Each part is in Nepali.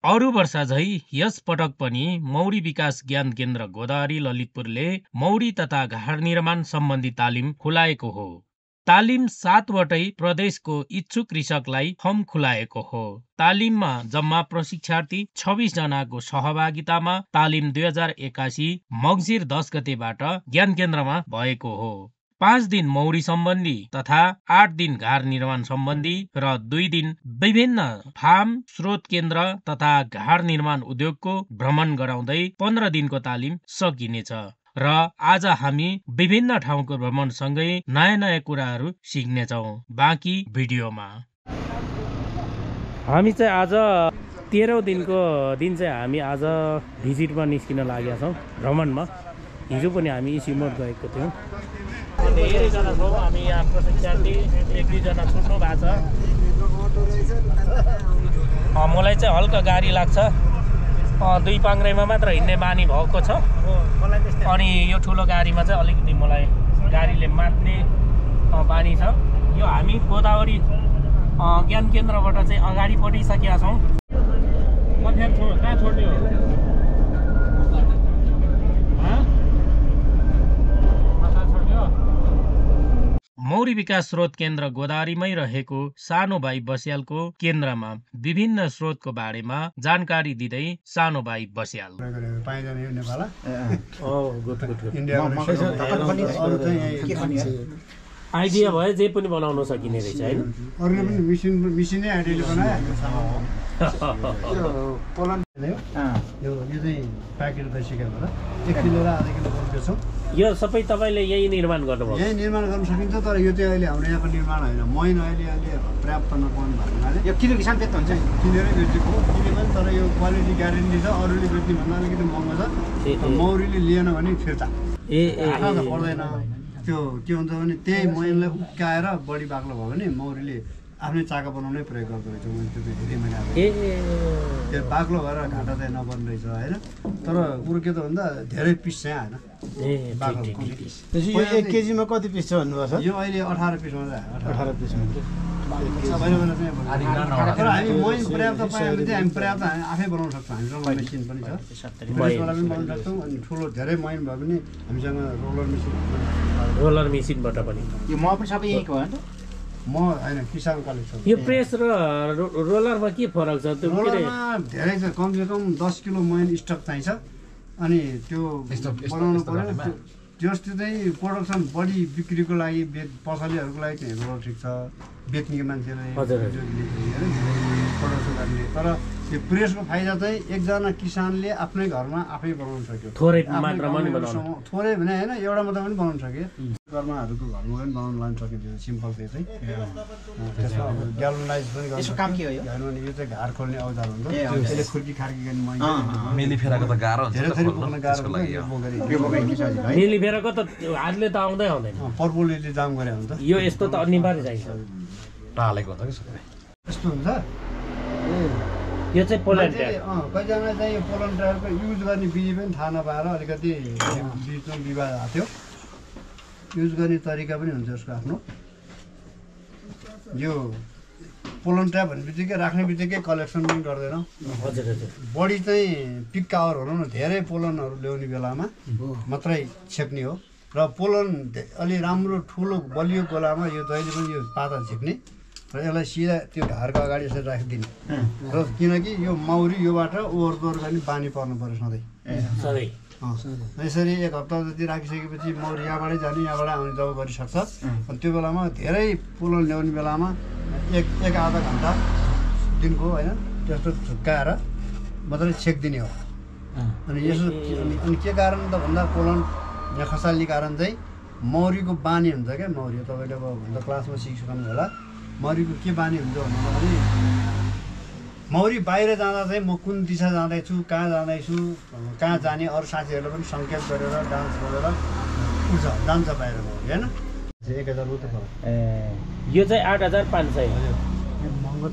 अरु वर्ष झै यस पटक पनि मौरी विकास ज्ञान केन्द्र गोदावरी ललितपुरले मौरी तथा घाड निर्माण सम्बन्धी तालिम खुलाएको हो। तालिम 7वटै प्रदेशको इच्छुक कृषकलाई फर्म खुलाएको हो। तालिममा जम्मा प्रशिक्षार्थी 26 जनाको सहभागितामा तालिम 2081 मङ्सिर 10 गतेबाट ज्ञान केन्द्रमा भएको हो। 5 दिन मौरी सम्बन्धी तथा 8 दिन घाड निर्माण सम्बन्धी र 2 दिन विभिन्न फार्म स्रोत केन्द्र तथा घाड निर्माण उद्योगको भ्रमण गराउँदै 15 दिनको तालिम सकिनेछ। र आज हामी विभिन्न ठाउँको भ्रमण सँगै नयाँ कुराहरू सिक्नेछौँ। बाँकी भिडियोमा। हामी चाहिँ आज 13औं दिनको दिन चाहिँ हामी आज भिजिटमा निस्किन लागेका छौँ भ्रमणमा। हिजो पनि हामी सिमोट गएको थियौँ। धेरैजना छौँ हामी यहाँ प्रशिक्षार्थी, 1-2 जना छुट्नु भएको छ। मलाई चाहिँ हल्का गाडी लाग्छ, 2 पाङ्ग्राईमा मात्र हिँड्ने बानी भएको छ। अनि यो ठुलो गाडीमा चाहिँ अलिकति मलाई गाडीले मात्ने बानी छ। यो हामी गोदावरी ज्ञान केन्द्रबाट चाहिँ अगाडि बढिसकेका छौँ। कहाँ छोड्ने हो? मौरी विकास स्रोत केन्द्र गोदावरीमै रहेको सानो भाइ बस्यालको केन्द्रमा विभिन्न स्रोतको बारेमा जानकारी दिँदै सानो भाइ बस्याल। आइडिया भए जे पनि बनाउन सकिने रहेछ हैन? अरूले पनि मिसिनै आइडियाले बनाए। यो चाहिँ प्याकेट भइसक्यो होला। 1 किलो र आधा किलो बेच्छौँ। यो सबै तपाईँले यही निर्माण गर्नुभयो? यही निर्माण गर्न सकिन्छ, तर यो चाहिँ अहिले हाम्रो यहाँको निर्माण होइन। मैन अहिले पर्याप्त नपाउनु भएको हुनाले यो किलो किसान बेच्नु हुन्छ। किनेरै बेचेको किने पनि, तर यो क्वालिटी ग्यारेन्टी छ। अरूले बेच्ने भन्दा अलिकति महँगो छ। मौरीले लिएन भने फिर्ता पर्दैन। त्यो के हुन्छ भने त्यही मैनलाई उक्काएर बढी बाक्लो भयो भने मौरीले आफ्नै चाका बनाउनै प्रयोग गर्दो रहेछ। मैले त्यो हेरेँ, मैले त्यो बाक्लो भएर घाटा चाहिँ नपर्ने रहेछ होइन। तर कुरो के त भन्दा धेरै पिस चाहिँ आएन। 1 केजीमा कति पिस छ भन्नुभएको छ? यो अहिले 18 पिस मात्रै आयो। 18 पिस मात्रै। तर हामी मैन पर्याप्त पायो भने चाहिँ हामी पर्याप्त आफै बनाउन सक्छौँ। हामीसँग मेसिन पनि छ, प्रेसवाला पनि बनाउन सक्छौँ। अनि ठुलो धेरै मैन भयो भने हामीसँग रोलर मेसिनबाट पनि। यो म पनि सबै यहीँको हो नि? म होइन, किसान कलेक्सन। यो प्रेस र रोलरमा के फरक छ? त्यो रोलरमा धेरै छ, कमसेकम 10 किलो मैन स्टक चाहिन्छ। अनि त्यो बनाउनु पर्यो। जस्तो चाहिँ प्रोडक्सन बढी बिक्रीको लागि पसलेहरूको लागि चाहिँ रोलर ठिक छ, बेच्ने मान्छेलाई प्रोडक्सन गर्ने। तर त्यो प्रेसको फाइदा चाहिँ एकजना किसानले आफ्नै घरमा आफै बनाउन सक्यो। थोरै मात्रामा नि बनाउन, थोरै भने होइन, एउटा मात्रै पनि बनाउन सक्यो। कर्माहरूको घरमा पनि बनाउन लान सकिन्छ। सिम्पल चाहिँ त्यसमा ग्यालोनाइज पनि गर्छ। यसको काम के हो? यो चाहिँ घाड खोल्ने औजार हुन्छ। त्यसले खुर्की खार्की गर्ने मेलिफेराको त गाह्रो हुन्छ। मेलिफेराको त हातले त आउँदै आउँदैन। पर्पोलिटी जाम गरे हुन्छ। यो यस्तो त अनिवार्य चाहिन्छ। टालेको हुन्छ कि सबै यस्तो हुन्छ। यो चाहिँ पोल्यान्ड टायर। कतिजना चाहिँ यो पोल्यान्ड टायरको युज गर्ने विधि पनि थाहा नपाएर अलिकति बिचमा विवाद भएको थियो। युज गर्ने तरिका पनि हुन्छ यसको आफ्नो। यो पोल्यान्ड टायर भन्ने बित्तिकै राख्ने बित्तिकै कलेक्सन पनि गर्दैन। हजुर हजुर। बढी चाहिँ पिक आवर भनौँ न, धेरै पोलनहरू ल्याउने बेलामा मात्रै छेक्ने हो। र पोलन अलि राम्रो ठुलो बलियो गोलामा यो जहिले पनि यो पाता झिक्ने र यसलाई सिधा त्यो ढाडको अगाडि यसरी राखिदिने। र किनकि यो मौरी योबाट ओहोरदोहोर गर्ने बानी पर्नु पर्यो सधैँ। यसरी 1 हप्ता जति राखिसकेपछि मौरी यहाँबाटै जाने, यहाँबाट आउने जब गरिसक्छ। अनि त्यो बेलामा धेरै पोलन ल्याउने बेलामा एक आधा घन्टा दिनको होइन त्यस्तो झुक्काएर मात्रै छेकिदिने हो। अनि यसो अनि के कारण त भन्दा पोलन यहाँ खसाल्ने कारण चाहिँ मौरीको बानी हुन्छ क्या। मौरी तपाईँले अब भन्दा क्लासमा सिकिसक्नु होला। मौरीको के बानी हुन्छ भन्दाखेरि मौरी बाहिर जाँदा चाहिँ म कुन दिशा जाँदैछु, कहाँ जाँदैछु, कहाँ जाने अरू साथीहरूलाई पनि सङ्केत गरेर डान्स गरेर उठ्छ, जान्छ बाहिर मौरी होइन। 1000 रुपियाँ पर्छ। यो चाहिँ 8500।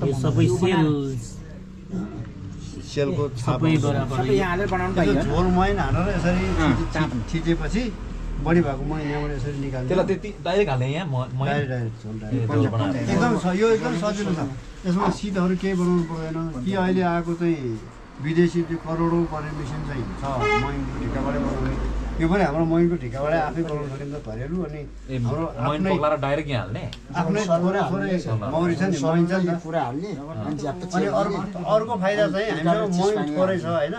यो सबै सेलको सबै बराबर यहाँले बनाउनु पाइयो। झोल मैन हालेर यसरी थिचेपछि बढी भएको मैन यहाँबाट यसरी निकाल्ने। त्यसलाई त्यति डाइरेक्ट हाल्ने यहाँ एकदम यो एकदम सजिलो छ। यसमा सिटहरू केही बनाउनु पर्दैन। कि अहिले आएको चाहिँ विदेशी त्यो करोडौँ पर्ने मेसिन चाहिँ छ महीनको ठिकाबाटै बनाउने यो पनि हाम्रो महीनको ठिकाबाटै आफै बनाउन सकिन्छ घरेलु अनि हाम्रो मैन पक्लाएर डाइरेक्ट यहाँ हाल्ने आफ्नै थोरै मौरी छ नि मही छ नि त पुरा हाल्ने अनि अर्को फाइदा चाहिँ हामीसँग मही थोरै छ होइन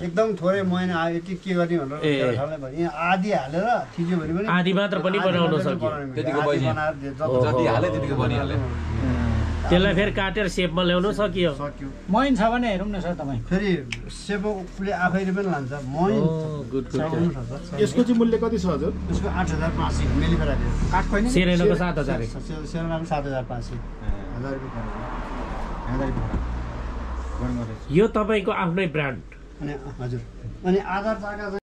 एकदम थोरै मही आयो यति के गर्ने भनेर यहाँ आधी हालेर थिच्यो भने पनि आधी मात्र पनि बनाउन सकियो त्यतिको पैसा जति हाले त्यतिको बनिहाल्यो त्यसलाई फेरि काटेर सेपमा ल्याउनु सकियो सक्यो मैन छ भने हेरौँ न सर तपाईँ फेरि सेपोले आफैले पनि लान्छ मही यसको चाहिँ मूल्य कति छ हजुर त्यसको 8,500 मेलिफेराको काठको होइन सेरेनाको 7,000 सेरेनाको 7,500 1000 रुपियाँ यो तपाईँको आफ्नै ब्रान्ड अनि हजुर अनि आधार चाका चाहिँ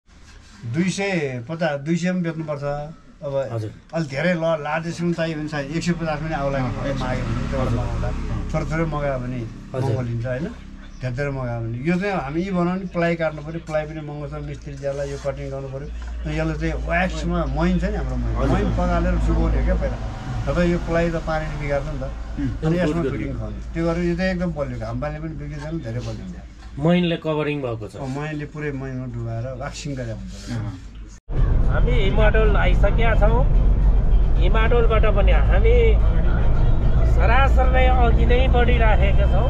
250 200 पनि बेच्नुपर्छ अब हजुर अलि धेरै लार्जेसम्म चाहियो भने सायद 150 पनि आउला माग्यो भने त्यो मगाउँदा थोरै मगायो भने महँगो लिन्छ होइन धेरै मगायो भने यो चाहिँ हामी यी बनाउने प्लाइ काट्नु पऱ्यो प्लाइ पनि महँगो छ मिस्त्री ज्याला यो कटिङ गर्नु पऱ्यो अनि यसलाई चाहिँ व्याक्समा मैन छ नि हाम्रो मैन पगालेर सुकाउने क्या पहिला र यो प्लाइ त पानीले बिगार्छ नि त अनि यसमा फिटिङ खाउने त्यो गरेर यो चाहिँ एकदम बलियो घाम पानी पनि बिग्रिन्छ नि धेरै बलिन्छ मैनले कभरिङ भएको छ मैनले पुरै मैनमा डुबाएर वाक्सिङ गरेर हुन्छ हामी हिमाडोल आइसकेका छौँ हिमाडोलबाट पनि हामी सरासर नै अघि नै बढिराखेका छौँ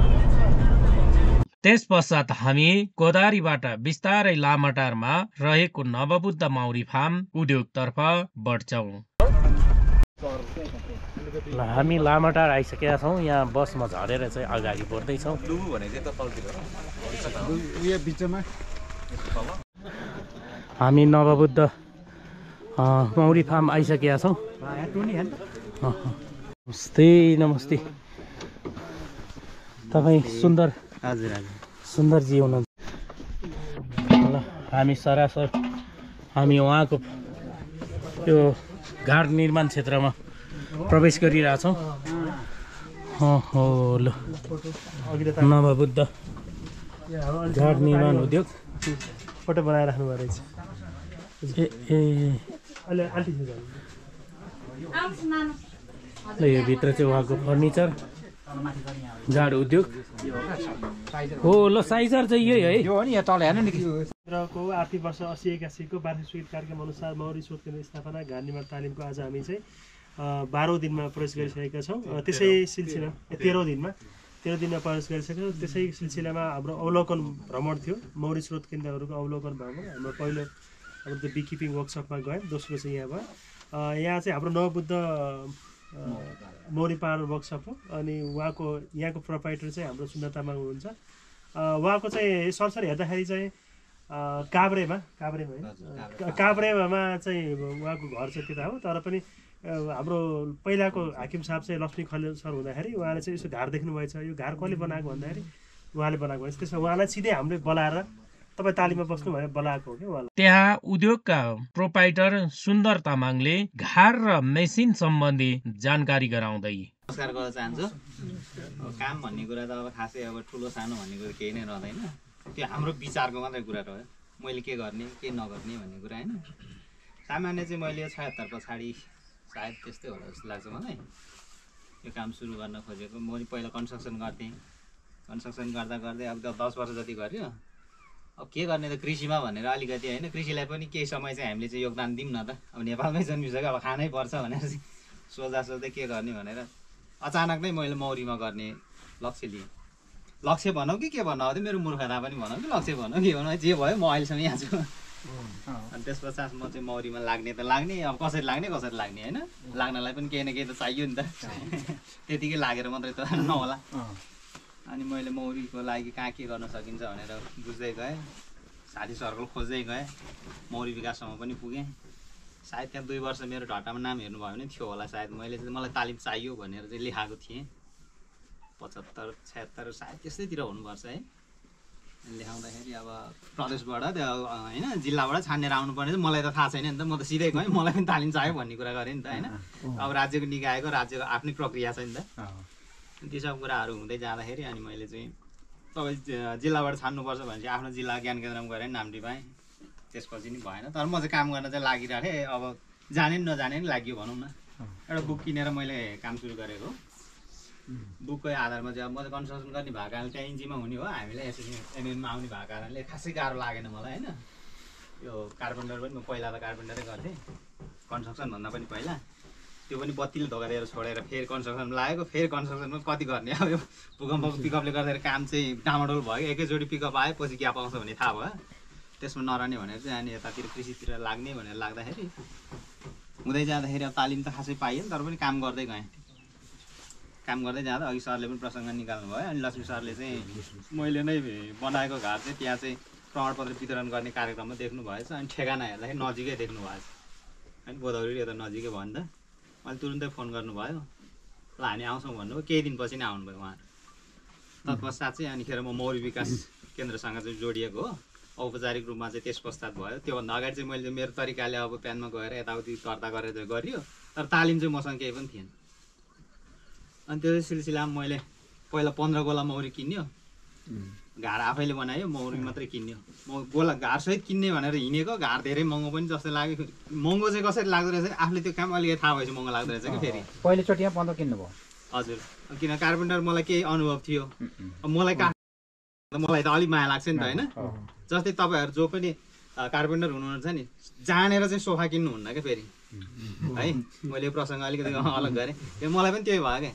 त्यस पश्चात हामी कोदारीबाट बिस्तारै लामाटारमा रहेको नवबुद्ध माउरी फार्म उद्योगतर्फ बढ्छौँ हामी लामाटार आइसकेका छौँ यहाँ बसमा झरेर चाहिँ अगाडि बढ्दैछौँ हामी नवबुद्ध माउरी फार्म आइसकेका छौँ नमस्ते नमस्ते तपाईँ सुन्दर हजुर सुन्दरजी हुनुहुन्छ ल हामी सरासर हामी उहाँको यो घाट निर्माण क्षेत्रमा प्रवेश गरिरहेछौँ हो ल नवबुद्ध घाट निर्माण उद्योग फोटो बनाइराख्नु भएको रहेछ ल यो भित्र चाहिँ उहाँको फर्निचर घाट उद्योग हो ल साइजर चाहिँ यही है यो हो नि यहाँ तल हेर्नु नि केन्द्रको आर्थिक वर्ष 80-81 वार्षिक स्वीकृत कार्यक्रम अनुसार मौरी शोध केन्द्र स्थापना घाट निर्माण तालिमको आज हामी चाहिँ 12औं दिनमा प्रवेश गरिसकेका छौँ त्यसै सिलसिला 13औं दिनमा प्रवेश गरिसकेका छौँ त्यसै सिलसिलामा हाम्रो अवलोकन भ्रमण थियो मौरी स्रोत केन्द्रहरूको अवलोकन भ्रमण हाम्रो पहिलो हाम्रो त्यो बिकिपिङ वर्कसपमा गयौँ दोस्रो चाहिँ यहाँ भयो यहाँ चाहिँ हाम्रो नवबुद्ध मौरी पालन वर्कसप हो अनि उहाँको यहाँको प्रोपाइटर चाहिँ हाम्रो सुन्दर तामाङ हुनुहुन्छ उहाँको चाहिँ सरसरी हेर्दाखेरि चाहिँ काभ्रेमा चाहिँ उहाँको घर चाहिँ त्यता हो तर पनि हाम्रो पहिलाको हाकिम साहब चाहिँ लक्ष्मी खले सर हुँदाखेरि उहाँले चाहिँ यसो घार देख्नुभएछ यो घार कसले बनाएको भन्दाखेरि उहाँले बनाएको भएछ त्यसमा उहाँलाई सिधै हामीले बोलाएर तपाईँ तालिममा बस्नु भनेर बोलाएको हो कि उहाँलाई त्यहाँ उद्योगका प्रोपाइटर सुन्दर तामाङले घार र मेसिन सम्बन्धी जानकारी गराउँदै नमस्कार गर्न चाहन्छु काम भन्ने कुरा त अब खासै अब ठुलो सानो भन्ने कुरा केही नै रहँदैन त्यो हाम्रो विचारको मात्रै कुरा रह्यो मैले के गर्ने के नगर्ने भन्ने कुरा होइन सामान्य चाहिँ मैले 76 पछाडि सायद त्यस्तै होला जस्तो लाग्छ मलाई यो काम सुरु गर्न खोजेको मैले पहिला कन्स्ट्रक्सन गर्थेँ कन्स्ट्रक्सन गर्दा गर्दै अब 10 वर्ष जति गऱ्यो अब के गर्ने त कृषिमा भनेर अलिकति होइन कृषिलाई पनि केही समय चाहिँ हामीले चाहिँ योगदान दिउँ न त अब नेपालमै जन्मिसक्यो अब खानै पर्छ भनेर चाहिँ सोच्दा के गर्ने भनेर अचानक नै मैले मौरीमा गर्ने लक्ष्य लिएँ लक्ष्य भनौँ कि के भन्नु अब मेरो मूर्खता पनि भनौँ कि लक्ष्य भनौँ के भनौँ जे भयो म अहिलेसम्म यहाँ छु अनि त्यस पश्चात म चाहिँ मौरीमा लाग्ने त लाग्ने अब कसरी लाग्ने होइन लाग्नलाई पनि केही न केही त चाहियो नि त त्यतिकै लागेर मात्रै त नहोला अनि मैले मौरीको लागि कहाँ के गर्न सकिन्छ भनेर बुझ्दै गएँ साथी सर्कल खोज्दै गएँ मौरी विकाससम्म पनि पुगेँ सायद त्यहाँ 2 वर्ष मेरो ढट्टामा नाम हेर्नुभयो भने थियो होला सायद मैले चाहिँ मलाई तालिम चाहियो भनेर चाहिँ लेखाएको थिएँ 75 76 सायद त्यस्तैतिर हुनुपर्छ है लेखाउँदाखेरि अब प्रदेशबाट होइन जिल्लाबाट छानेर आउनुपर्ने मलाई त थाहा छैन नि त म त सिधै गएँ मलाई पनि तालिम चाहियो भन्ने कुरा गरेँ नि त होइन अब राज्यको निकायको राज्यको आफ्नै प्रक्रिया छ नि त ती सब कुराहरू हुँदै जाँदाखेरि अनि मैले चाहिँ तपाईँ जिल्लाबाट छान्नुपर्छ भने चाहिँ आफ्नो जिल्ला ज्ञान केन्द्रमा गएर नाम्टी पाएँ त्यसपछि नि भएन तर म चाहिँ काम गर्न चाहिँ लागिरहेँ अब जाने नि नजाने नि लाग्यो भनौँ न एउटा बुक किनेर मैले काम सुरु गरेको बुककै आधारमा चाहिँ अब म चाहिँ कन्स्ट्रक्सन गर्ने भएको कारणले त्यहाँ इन्जीमा हुने हो हामीलाई यसरी एनएनमा आउने भएको कारणले खासै गाह्रो लागेन मलाई होइन यो कार्पेन्टर पनि म पहिला त कार्पेन्टरै गर्थेँ कन्स्ट्रक्सनभन्दा पनि पहिला त्यो पनि बत्तीले धोका दिएर छोडेर फेरि कन्स्ट्रक्सन लागेको फेरि कन्स्ट्रक्सनमा कति गर्ने अब यो भूकम्पको पिकअपले गर्दाखेरि काम चाहिँ डामाडोल भयो एकैचोटि पिकअप आयो पछि ग्याप आउँछ भन्ने थाहा भयो त्यसमा नरहने भनेर चाहिँ अनि यतातिर कृषितिर लाग्ने भनेर लाग्दाखेरि हुँदै जाँदाखेरि अब तालिम त खासै पाइएन तर पनि काम गर्दै गएँ काम गर्दै जाँदा अघि सरले पनि प्रसङ्ग निकाल्नु भयो अनि लक्ष्मी सरले चाहिँ मैले नै बनाएको घर चाहिँ त्यहाँ चाहिँ प्रमाणपत्र वितरण गर्ने कार्यक्रममा देख्नु भएछ अनि ठेगाना हेर्दाखेरि नजिकै देख्नु भएछ होइन गोदावरी यता नजिकै भयो नि त मैले तुरुन्तै फोन गर्नुभयो ल हामी आउँछौँ भन्नुभयो केही दिनपछि नै आउनुभयो उहाँहरू तत्पश्चात चाहिँ अनिखेर म मौरी विकास केन्द्रसँग चाहिँ जोडिएको हो औपचारिक रूपमा चाहिँ त्यस पश्चात भयो त्योभन्दा अगाडि चाहिँ मैले मेरो तरिकाले अब प्यानमा गएर यताउति दर्ता गरेर चाहिँ गरियो तर तालिम चाहिँ मसँग केही पनि थिएन अनि त्यो सिलसिलामा मैले पहिला 15 गोला मौरी किन्यो घार आफैले बनायो मौरी मात्रै किन्यो म गोला घारसहित किन्ने भनेर हिँडेको घार धेरै महँगो पनि जस्तो लाग्यो महँगो चाहिँ कसरी लाग्दो रहेछ आफूले त्यो काम अलिकति थाहा भएपछि महँगो लाग्दो रहेछ कि फेरि पहिलोचोटि यहाँ 15 किन्नुभयो हजुर किन कार्पेन्टर मलाई केही अनुभव थियो मलाई मलाई त अलिक माया लाग्छ नि त होइन जस्तै तपाईँहरू जो पनि कार्पेन्टर हुनुहुन्छ नि जानेर चाहिँ सोफा किन्नुहुन्न क्या फेरि है मैले यो प्रसङ्ग अलिकति अलग गरेँ मलाई पनि त्यही भयो क्या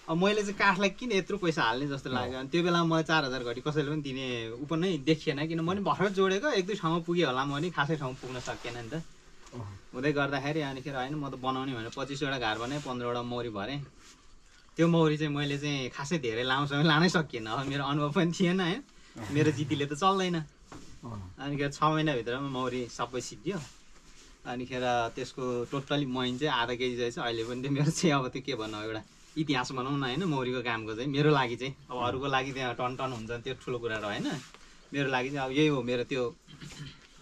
अब मैले चाहिँ काठलाई किन यत्रो पैसा हाल्ने जस्तो लाग्यो अनि त्यो बेलामा मलाई 4000 घटी कसैले पनि दिने उप नै देखिएन किन मैले भर्खर जोडेको 1-2 ठाउँमा पुगेँ होला म पनि खासै ठाउँ पुग्न सकेन नि त हुँदै गर्दाखेरि अनिखेर होइन म त बनाउने भनेर 25वटा घार बनाएँ 15वटा मौरी भरेँ त्यो मौरी चाहिँ मैले चाहिँ खासै धेरै लामो समय लानै सकिएन अब मेरो अनुभव पनि थिएन होइन मेरो जितीले त चल्दैन अनिखेर 6 महिनाभित्रमा मौरी सबै सिद्धियो अनिखेर त्यसको टोटली मैन चाहिँ आधा केजी रहेछ अहिले पनि त्यो मेरो चाहिँ अब त्यो के भन्नु एउटा इतिहास भनौँ न होइन मौरीको कामको चाहिँ मेरो लागि चाहिँ अब अरूको लागि त्यहाँ टन टन हुन्छ त्यो ठुलो कुरा र होइन मेरो लागि चाहिँ अब यही हो मेरो त्यो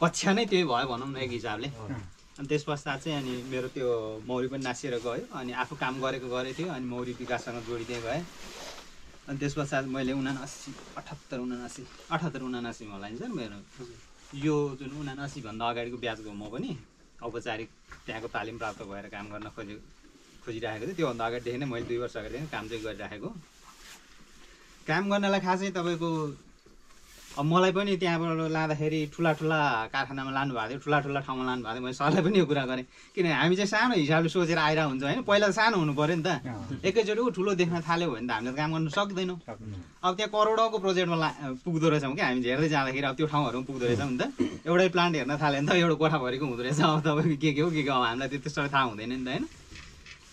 कक्षा नै त्यही भयो भनौँ न एक हिसाबले अनि त्यस पश्चात चाहिँ अनि मेरो त्यो मौरी पनि नासिएर गयो अनि आफू काम गरेको थियो अनि मौरी विकाससँग जोडिँदै गएँ अनि त्यस पश्चात मैले 78-79 होला नि सर मेरो यो जुन 79 भन्दा अगाडिको ब्याचको म पनि औपचारिक त्यहाँको तालिम प्राप्त भएर काम गर्न खोजिरहेको थिएँ त्योभन्दा अगाडिदेखि नै मैले 2 वर्ष अगाडिदेखि काम चाहिँ गरिराखेको काम गर्नलाई खासै तपाईँको अब मलाई पनि त्यहाँबाट लाँदाखेरि ठुला कारखानामा लानुभएको थियो ठुला ठाउँमा लानुभएको थियो मैले सरलाई पनि यो कुरा गरेँ किनभने हामी चाहिँ सानो हिसाबले सोचेर आइरहेको हुन्छ होइन पहिला त सानो हुनु पऱ्यो नि त एकैचोटि ठुलो देख्न थाल्यो भने त हामीले काम गर्नु सक्दैनौँ अब त्यहाँ करोडौँको प्रोजेक्टमा पुग्दो रहेछौँ कि हामी हेर्दै जाँदाखेरि अब त्यो ठाउँहरूमा पुग्दो रहेछौँ नि त एउटै प्लान्ट हेर्न थाल्यो भने त एउटा कोठाभरिको हुँदो रहेछ अब तपाईँको के हो अब हामीलाई त्यस्तो थाहा हुँदैन नि त होइन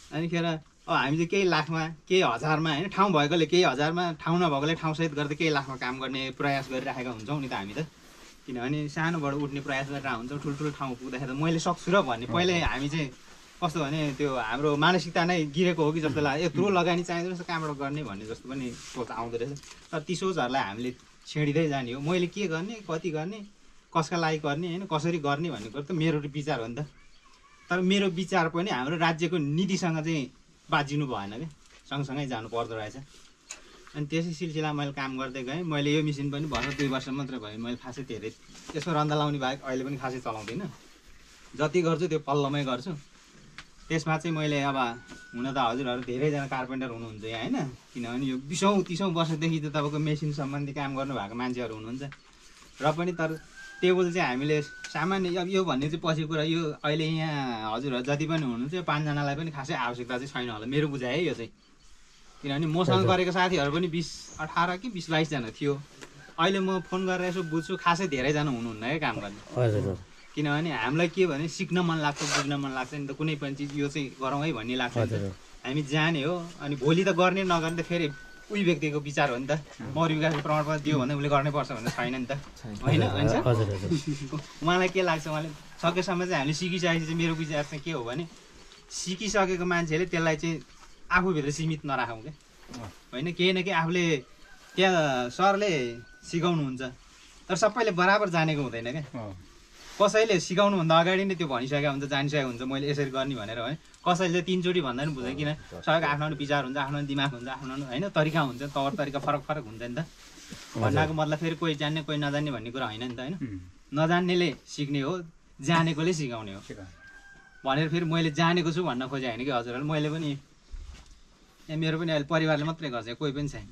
अनिखेर अब हामी चाहिँ केही लाखमा केही हजारमा होइन ठाउँ भएकोले केही हजारमा ठाउँ नभएकोले ठाउँसहित गर्दै केही लाखमा काम गर्ने प्रयास गरिराखेका हुन्छौँ नि त हामी त किनभने सानोबाट उठ्ने प्रयास गरिरहेको हुन्छौँ ठुल्ठुलो ठाउँ पुग्दाखेरि त मैले सक्छु र भन्ने पहिल्यै हामी चाहिँ कस्तो भने त्यो हाम्रो मानसिकता नै गिरेको हो कि जस्तो लाग्यो यत्रो लगानी चाहिँदो रहेछ कहाँबाट गर्ने भन्ने जस्तो पनि सोच आउँदो रहेछ तर ती सोचहरूलाई हामीले छेडिँदै जाने हो मैले के गर्ने कति गर्ने कसका लागि गर्ने होइन कसरी गर्ने भन्ने कुरो त मेरो विचार हो नि त तर मेरो विचार पनि हाम्रो राज्यको नीतिसँग चाहिँ बाजिनु भएन क्या सँगसँगै जानु पर्दो रहेछ अनि त्यसै सिलसिला मैले काम गर्दै गएँ मैले यो मेसिन पनि भर्खर 2 वर्ष मात्रै भयो मैले खासै धेरै यसमा रन्दा लाउने बाहेक अहिले पनि खासै चलाउँदिनँ जति गर्छु त्यो पल्लोमै गर्छु त्यसमा चाहिँ मैले अब हुन त हजुरहरू धेरैजना कार्पेन्टर हुनुहुन्छ यहाँ होइन किनभने यो 20औँ-30औँ वर्षदेखि त तपाईँको मेसिन सम्बन्धी काम गर्नुभएको मान्छेहरू हुनुहुन्छ र पनि तर टेबल चाहिँ हामीले सामान्य अब यो भन्ने चाहिँ पछि कुरा यो अहिले यहाँ हजुरहरू जति पनि हुनुहुन्छ यो 5 जनालाई पनि खासै आवश्यकता चाहिँ छैन होला मेरो बुझाइ है यो चाहिँ किनभने मसँग गरेको साथीहरू पनि 18 कि 22 जना थियो अहिले म फोन गरेर यसो बुझ्छु खासै धेरैजना हुनुहुन्न है काम गर्ने किनभने हामीलाई के भने सिक्न मन लाग्छ बुझ्न मन लाग्छ नि त कुनै पनि चिज यो चाहिँ गरौँ है भन्ने लाग्छ हामी जाने हो अनि भोलि त गर्ने नगर्ने त फेरि उही व्यक्तिको विचार हो नि त मौरी विकासको प्रमाणपत्र दियो भने उसले गर्नै पर्छ भन्ने छैन नि त होइन उहाँलाई के लाग्छ उहाँले सकेसम्म चाहिँ हामीले सिकिसकेपछि चाहिँ मेरो विचार चाहिँ के हो भने सिकिसकेको मान्छेले त्यसलाई चाहिँ आफूभित्र सीमित नराखौँ क्या होइन केही न केही आफूले त्यहाँ सरले सिकाउनुहुन्छ तर सबैले बराबर जानेको हुँदैन क्या कसैले सिकाउनुभन्दा अगाडि नै त्यो भनिसकेको हुन्छ जानिसकेको हुन्छ मैले यसरी गर्ने भनेर होइन कसैले 3 चोटि भन्दा पनि बुझ्दैन किन सबैको आफ्नो विचार हुन्छ आफ्नो दिमाग हुन्छ आफ्नो होइन तरिका हुन्छ तौर तरिका फरक हुन्छ नि त भन्नाको मतलब फेरि कोही जान्ने कोही नजान्ने भन्ने कुरा होइन नि त होइन नजान्नेले सिक्ने हो जानेकोले सिकाउने हो भनेर फेरि मैले जानेको छु भन्न खोजेँ होइन कि हजुरहरूले मैले पनि यहाँ मेरो पनि अहिले परिवारले मात्रै गर्छ, कोही पनि छैन।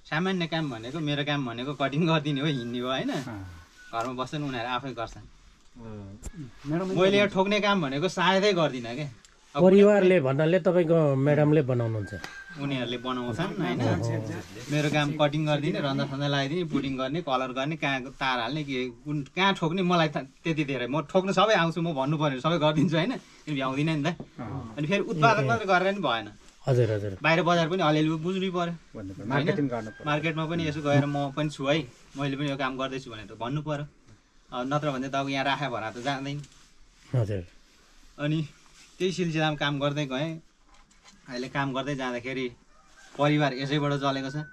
सामान्य काम भनेको मेरो काम भनेको कटिङ गरिदिने हो, हिँड्ने हो होइन, घरमा बस्छन् उनीहरू आफै गर्छन्। मैले यहाँ ठोक्ने काम भनेको सायदै गर्दिनँ क्या। परिवारले भन्नाले तपाईँको म्याडमले बनाउनुहुन्छ? उनीहरूले बनाउँछन् होइन। मेरो काम कटिङ गरिदिने, रन्दा सन्दा लगाइदिने, पुडिङ गर्ने, कलर गर्ने, कहाँ तार हाल्ने, के कहाँ ठोक्ने मलाई त्यति धेरै, म ठोक्नु सबै आउँछु, म भन्नु पर्यो सबै गरिदिन्छु होइन, भ्याउँदिनँ नि त। अनि फेरि उत्पादन मात्रै गरेर नि भएन। हजुर हजुर। बाहिर बजार पनि अलिअलि बुझ्नै पर्यो, मार्केटिङ गर्नु पर्यो। मार्केटमा पनि यसो गएर म पनि छु है, मैले पनि यो काम गर्दैछु भनेर भन्नु पर्यो। नत्र भने त अब यहाँ राखे भएर त जाँदैन। हजुर। अनि त्यही सिलसिलामा काम गर्दै गएँ। अहिले काम गर्दै जाँदाखेरि परिवार यसैबाट चलेको छ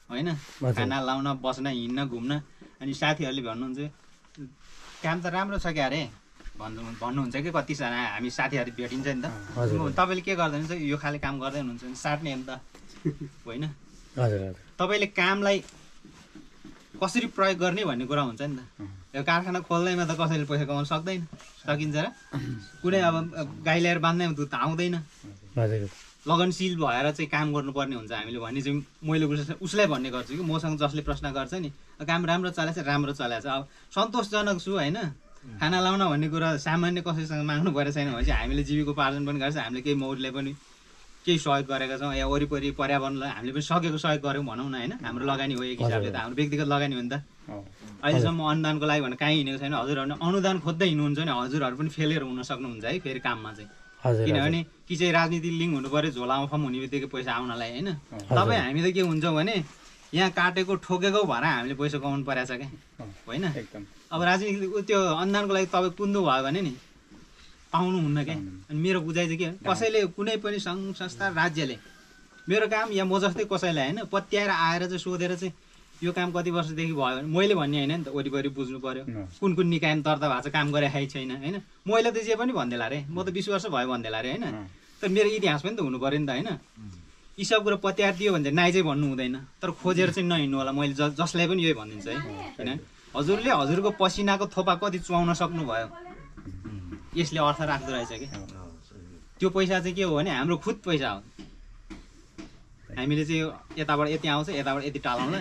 होइन, खाना लाउन, बस्न, हिँड्न, घुम्न। अनि साथीहरूले भन्नुहुन्छ काम त राम्रो छ क्या अरे भन्नुहुन्छ कि कतिजना हामी साथीहरू भेटिन्छ नि त, तपाईँले के गर्दै हुनुहुन्छ, यो खाले काम गर्दै हुनुहुन्छ भने साट्ने हो नि त होइन। तपाईँले कामलाई कसरी प्रयोग गर्ने भन्ने कुरा हुन्छ नि त। यो कारखाना खोल्दैमा त कसैले पैसा कमाउन सक्दैन, सकिन्छ र? कुनै अब गाई ल्याएर बाँध्दैमा दुध त आउँदैन। लगनशील भएर चाहिँ काम गर्नुपर्ने हुन्छ हामीले भन्ने चाहिँ मैले उसलाई भन्ने गर्छु कि मसँग जसले प्रश्न गर्छ नि, काम राम्रो चलेछ, राम्रो चलेछ, अब सन्तोषजनक छु होइन। खाना लाउन भन्ने कुरा सामान्य कसैसँग माग्नु परेको छैन भने चाहिँ हामीले जीविकोपार्जन पनि गर्छ, हामीले केही मौरीलाई पनि केही सहयोग गरेका छौँ, या वरिपरि पर्यावरणलाई हामीले पनि सकेको सहयोग गऱ्यौँ भनौँ न होइन। हाम्रो लगानी हो एक हिसाबले त, हाम्रो व्यक्तिगत लगानी हो नि त। अहिलेसम्म अनुदानको लागि भने कहीँ हिँडेको छैन। हजुरहरू अनुदान खोज्दै हिँड्नुहुन्छ भने हजुरहरू पनि फेलियर हुन सक्नुहुन्छ है फेरि काममा चाहिँ, किनभने कि चाहिँ राजनीति लिङ्क हुनु पऱ्यो, झोलामा फर्म हुने बित्तिकै पैसा आउनलाई होइन। तपाईँ हामी त के हुन्छौँ भने यहाँ काटेको ठोकेको भएर हामीले पैसा कमाउनु परेको छ क्या होइन। अब राजनीति त्यो अनुदानको लागि तपाईँ कुन्दो भयो भने नि पाउनुहुन्न क्या। अनि मेरो बुझाइ चाहिँ के हो, कसैले कुनै पनि सङ्घ संस्था राज्यले मेरो काम या म जस्तै कसैलाई होइन पत्याएर आएर चाहिँ सोधेर चाहिँ यो काम कति वर्षदेखि भयो भने मैले भन्ने होइन नि त, वरिपरि बुझ्नु पर्यो कुन कुन निकायमा दर्ता भएको छ, काम गरे खाइ छैन होइन। मैले त जे पनि भन्देला अरे, म त 20 वर्ष भयो भन्देला अरे होइन। तर मेरो इतिहास पनि त हुनु पऱ्यो नि त होइन। यी सब कुरो पत्याएर दियो भने चाहिँ नाइ चाहिँ भन्नु हुँदैन, तर खोजेर चाहिँ नहिँड्नु होला। मैले जसलाई पनि यही भनिदिन्छु है, किन हजुरले हजुरको पसिनाको थोपा कति चुहाउन सक्नुभयो यसले अर्थ राख्दो रहेछ कि। त्यो पैसा चाहिँ के हो भने हाम्रो खुद पैसा हो। हामीले चाहिँ यताबाट यति आउँछ, यताबाट यति टालाउँला,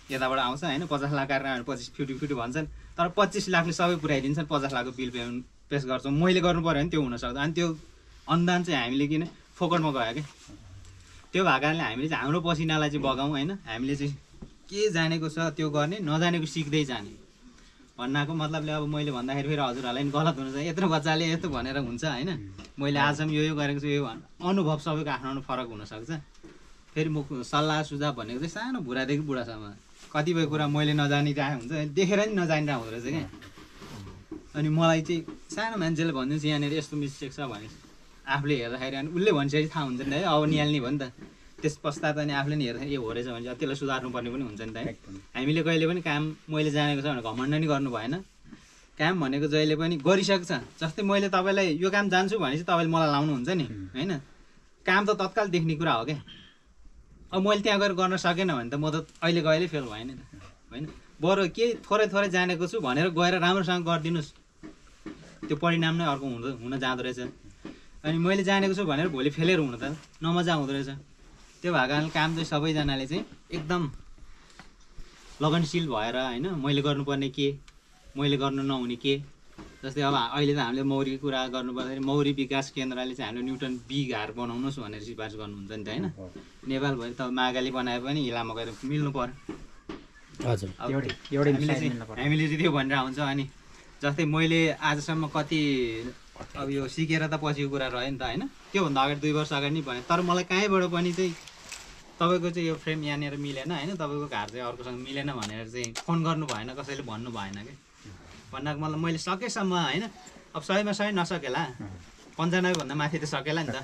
यताबाट आउँछ होइन। 50 लाख गरेर 25 भन्छन्, तर 25 लाखले सबै पुऱ्याइदिन्छन्। 50 लाखको बिल पेमेन्ट पेस गर्छौँ, मैले गर्नु पऱ्यो भने त्यो हुनसक्छ। अनि त्यो अनुदान चाहिँ हामीले किन फोकटमा गयो कि, त्यो भएको कारणले हामीले चाहिँ हाम्रो पसिनालाई चाहिँ बगाउँ होइन। हामीले चाहिँ के जानेको छ त्यो गर्ने, नजानेको सिक्दै जाने भन्नाको मतलबले अब मैले भन्दाखेरि फेरि हजुरहरूलाई पनि गलत हुनुहुन्छ, यत्रो बच्चाले यस्तो भनेर हुन्छ होइन। मैले आजसम्म यो गरेको छु, यो अनुभव सबैको आफ्नो फरक हुनसक्छ। फेरि म सल्लाह सुझाव भनेको चाहिँ सानो भुरादेखि बुढासम्म कतिपय कुरा मैले नजानिरहेको हुन्छ, देखेर नि नजानिरहेको हुँदो रहेछ क्या। अनि मलाई चाहिँ सानो मान्छेले भनिदिन्छ यहाँनिर यस्तो मिस्टेक छ भने आफूले हेर्दाखेरि अनि उसले भनिसकेपछि थाहा हुन्छ नि त है, अब निहाल्ने भयो नि त। त्यस पश्चात अनि आफूले नि हेर्दाखेरि यो हो रहेछ भने त्यसलाई सुधार्नुपर्ने पनि हुन्छ नि त है। हामीले कहिले पनि काम मैले जानेको छ भने घमण्ड नि गर्नु भएन। काम भनेको जहिले पनि गरिसक्छ। जस्तै मैले तपाईँलाई यो काम जान्छु भनेपछि तपाईँले मलाई लाउनुहुन्छ नि होइन। काम त तत्काल देख्ने कुरा हो क्या। अब मैले त्यहाँ गएर गर्न सकेन भने त म त अहिलेको अहिले फेल भएन नि त होइन। बरु केही थोरै थोरै जानेको छु भनेर गएर राम्रोसँग गरिदिनुहोस्, त्यो परिणाम नै अर्को हुन जाँदो रहेछ। अनि मैले जानेको छु भनेर भोलि फेलेर हुनु त नमजा हुँदो रहेछ। त्यो भएको कारणले काम चाहिँ सबैजनाले चाहिँ एकदम लगनशील भएर होइन, मैले गर्नुपर्ने के, मैले गर्नु नहुने के। जस्तै अब अहिले त हामीले मौरीको कुरा गर्नुपर्दाखेरि मौरी विकास केन्द्रले चाहिँ हामीले न्युटन बी घार बनाउनुहोस् भनेर सिफारिस गर्नुहुन्छ नि त होइन। नेपालभरि त मागाली बनाए पनि इलाममा गएर मिल्नु पर्यो। हजुर, हामीले चाहिँ त्यो भनेर हुन्छ। अनि जस्तै मैले आजसम्म कति अब यो सिकेर त पछिको कुरा रह्यो नि त होइन। त्योभन्दा अगाडि 2 वर्ष अगाडि नि भने, तर मलाई कहीँबाट पनि चाहिँ तपाईँको चाहिँ यो फ्रेम यहाँनिर मिलेन होइन, तपाईँको घार चाहिँ अर्कोसँग मिलेन भनेर चाहिँ फोन गर्नु भएन, कसैले भन्नु भएन क्या। भन्नाको मतलब मैले सकेसम्म होइन, अब 100मा 100 नसकेला, 95भन्दा माथि त सकेला नि त।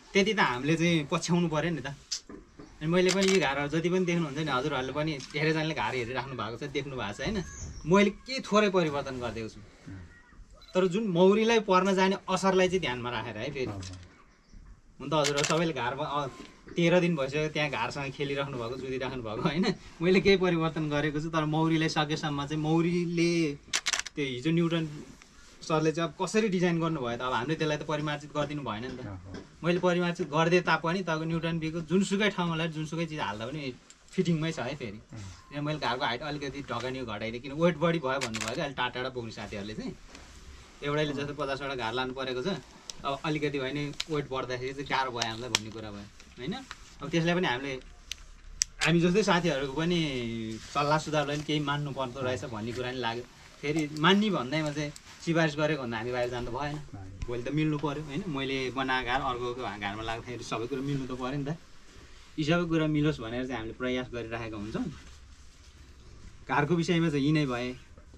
त्यति त हामीले चाहिँ पछ्याउनु पऱ्यो नि त। अनि मैले पनि यो घारहरू जति पनि देख्नुहुन्छ नि हजुरहरूले पनि धेरैजनाले घार हेरिराख्नु भएको छ, देख्नु भएको छ होइन। मैले के थोरै परिवर्तन गरिदिएको छु, तर जुन मौरीलाई पर्न जाने असरलाई चाहिँ ध्यानमा राखेर है। फेरि हुन त हजुरहरू सबैले घारमा 13 दिन भइसक्यो त्यहाँ घारसँग खेलिराख्नु भएको, जुधिराख्नु भएको होइन। मैले केही परिवर्तन गरेको छु, तर मौरीलाई सकेसम्म चाहिँ मौरीले त्यो हिजो न्युटन सरले चाहिँ अब कसरी डिजाइन गर्नुभयो त अब हामीले त्यसलाई त परिमार्जित गरिदिनु भएन नि त मैले परिमार्जित गरिदिएँ तापनि तपाईँको न्युटन बीको जुनसुकै ठाउँमा लगाएर जुनसुकै चिज हाल्दा पनि फिटिङमै छ है फेरि किन मैले घरको हाइट अलिकति ढगानी घटाइदिएँ किन वेट बढी भयो भन्नुभयो कि अहिले टाढा टाढा पुग्ने साथीहरूले चाहिँ एउटाले जस्तो 50वटा घार लानु परेको छ अब अलिकति भयो भने वेट बढ्दाखेरि चाहिँ गाह्रो भयो हामीलाई भन्ने कुरा भयो होइन अब त्यसलाई पनि हामी जस्तै साथीहरूको पनि सल्लाह सुझावलाई पनि केही मान्नु पर्दो रहेछ भन्ने कुरा नि लाग्यो फेरि मान्ने भन्दैमा चाहिँ सिफारिस गरेको भन्दा हामी बाहिर जानु त भएन भोलि त मिल्नु पऱ्यो होइन मैले बनाएको घार अर्कोको घारमा लाग्दाखेरि सबै कुरो मिल्नु त पऱ्यो नि त यी सबै कुरा मिलोस् भनेर चाहिँ हामीले प्रयास गरिराखेका हुन्छौँ घरको विषयमा चाहिँ यी नै भए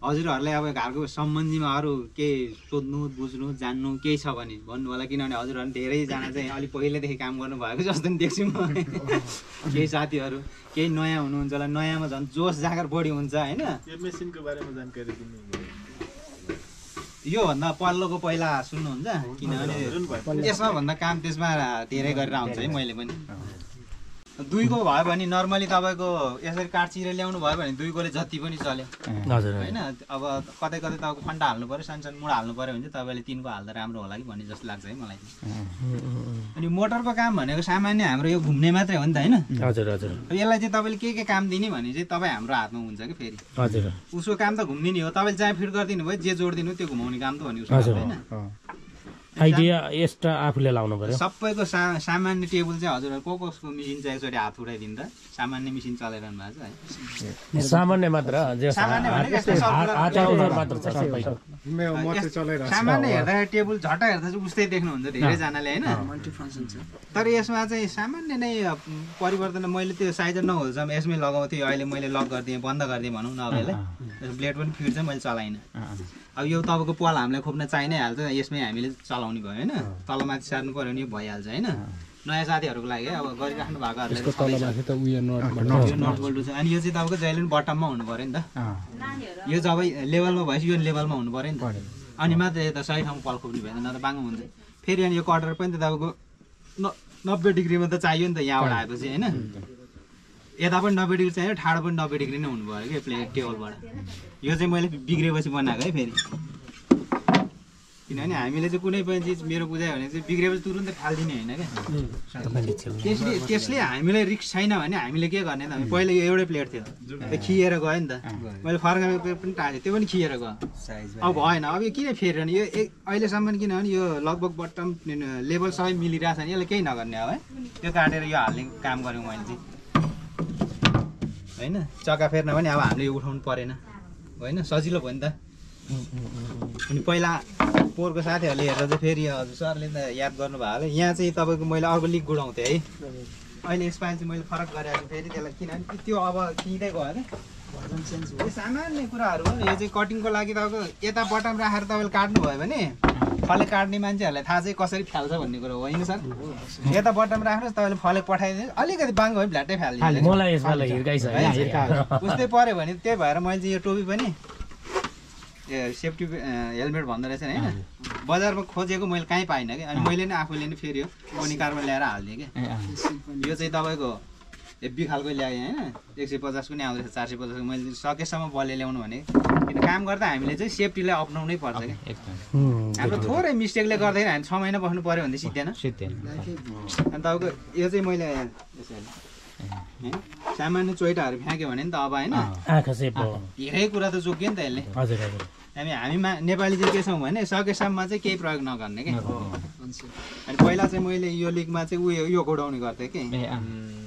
हजुरहरूलाई अब घरको सम्बन्धीमा अरू केही सोध्नु बुझ्नु जान्नु केही छ भने भन्नु होला किनभने हजुरहरू धेरैजना चाहिँ अलिक पहिल्यैदेखि काम गर्नुभएको जस्तो नि देख्छु म केही साथीहरू केही नयाँ हुनुहुन्छ होला नयाँमा झन् जोस जाँगर बढी हुन्छ होइन यो मेसिनको बारेमा जानकारी दिनु योभन्दा पल्लोको पहिला सुन्नुहुन्छ किनभने यसमा भन्दा काम त्यसमा धेरै गरेर आउँछ है मैले पनि दुईको भयो भने नर्मली तपाईँको यसरी काठ चिरेर ल्याउनु भयो भने दुईकोले जति पनि चल्यो होइन अब कतै कतै तपाईँको फन्टा हाल्नु पऱ्यो सानो सानो मुढा हाल्नु पऱ्यो भने चाहिँ तपाईँले 3को हाल्दा राम्रो होला कि भन्ने जस्तो लाग्छ है मलाई अनि मोटरको काम भनेको सामान्य हाम्रो यो घुम्ने मात्रै हो नि त होइन हजुर हजुर यसलाई चाहिँ तपाईँले के काम दिने भने चाहिँ तपाईँ हाम्रो हातमा हुन्छ कि फेरि हजुर उसको काम त घुम्ने नि हो तपाईँले जहाँ फिट गरिदिनु भयो जे जोडिदिनु त्यो घुमाउने काम त हो नि उसको होइन आइडिया एक्स्ट्रा आफूले लाउनु पर्यो सबैको सामान्य टेबल चाहिँ हजुरहरू कसको मिसिन चाहिँ एकचोटि हात उठाइदिनु त सामान्य मिसिन चलाइरहनु भएको छ है सामान्य मात्र सामान्य हेर्दाखेरि टेबल झट्टा हेर्दा चाहिँ उस्तै देख्नुहुन्छ धेरैजनाले होइन तर यसमा चाहिँ सामान्य नै परिवर्तन मैले त्यो साइजर नहोल्सम्म यसमै लगाउँथेँ अहिले मैले लक गरिदिएँ बन्द गरिदिएँ भनौँ न अब यसलाई ब्लेड पनि फिट चाहिँ मैले चलाइनँ अब यो तपाईँको पाल हामीलाई खोप्न चाहि नै हाल्छ यसमै हामीले चलाउने भयो होइन तलमाथि सार्नु पऱ्यो भने भइहाल्छ होइन नयाँ साथीहरूको लागि अब गरिराख्नु भएकोहरूले नट बोल्डु छ अनि यो चाहिँ तपाईँको जहिले पनि बटममा हुनु पऱ्यो नि त यो जब लेभलमा भएपछि यो लेभलमा हुनु पऱ्यो नि त अनि मात्रै यता सही ठाउँमा पाल खोप्नु भएन न त बाङ्गो हुन्छ फेरि अनि यो कटर पनि त तपाईँको 90 डिग्रीमा त चाहियो नि त यहाँबाट आएपछि होइन यता पनि 90 डिग्री चाहियो ठाडो पनि 90 डिग्री नै हुनु पऱ्यो कि प्लेट टेबलबाट यो चाहिँ मैले बिग्रेपछि बनाएको है फेरि किनभने हामीले चाहिँ कुनै पनि चिज मेरो बुझायो भने चाहिँ बिग्रेपछि तुरुन्तै फालिदिने होइन क्या त्यसले हामीलाई रिस्क छैन भने हामीले के गर्ने त हामी पहिला यो एउटै प्लेट थियो त्यो खिएर गयो नि त मैले फर्काएको पनि टालेँ त्यो पनि खिएर गयो अब भएन अब यो किन फेरेन यो अहिलेसम्म किनभने यो लगभग बटम लेभल सबै मिलिरहेको छ नि यसले केही नगर्ने अब है त्यो काटेर यो हाल्ने काम गरेँ मैले चाहिँ होइन चक्का फेर्न पनि अब हामीले यो उठाउनु परेन होइन सजिलो भयो नि त अनि पहिला पोहोरको साथीहरूले हेर्दा चाहिँ फेरि हजुर सरले त याद गर्नुभयो होला यहाँ चाहिँ तपाईँको मैले अर्को लिक गुडाउँथेँ है अहिले यसपालि चाहिँ मैले फरक गरेको छु फेरि त्यसलाई किनभने त्यो अब किँदै गयो क्या यो सामान्य कुराहरू हो यो चाहिँ कटिङको लागि तपाईँको यता बटम राखेर तपाईँले काट्नुभयो भने फले काट्ने मान्छेहरूलाई थाहा चाहिँ कसरी फ्याल्छ भन्ने कुरो होइन सर यता बटम राख्नुहोस् तपाईँले फले पठाइदिनु अलिकति बाङ्गो भयो भ्ल्याटै फालिदिनु उस्तै पऱ्यो भने त्यही भएर मैले चाहिँ यो टोपी पनि सेफ्टी हेलमेट भन्दो रहेछ होइन बजारमा खोजेको मैले कहीँ पाइनँ कि अनि मैले नै आफूले नै फेरि कोनी कारमा ल्याएर हालिदिएँ कि यो चाहिँ तपाईँको हेब्बी खालको ल्याएँ होइन 150 पनि आउँदैछ 450 मैले सकेसम्म बलले ल्याउनु भने किन काम गर्दा हामीले चाहिँ सेफ्टीलाई अप्नाउनै पर्छ कि हाम्रो थोरै मिस्टेकले गर्दाखेरि हामी 6 महिना बस्नु पऱ्यो भने सिद्धेन अनि तपाईँको यो चाहिँ मैले सामान्य चोइटाहरू फ्याँक्यो भने नि त अब होइन धेरै कुरा त जोग्यो नि त यसले हामी नेपाली चाहिँ के छौँ भने सकेसम्म चाहिँ केही प्रयोग नगर्ने कि अनि पहिला चाहिँ मैले यो लिगमा चाहिँ उयो यो घोडाउने गर्थेँ कि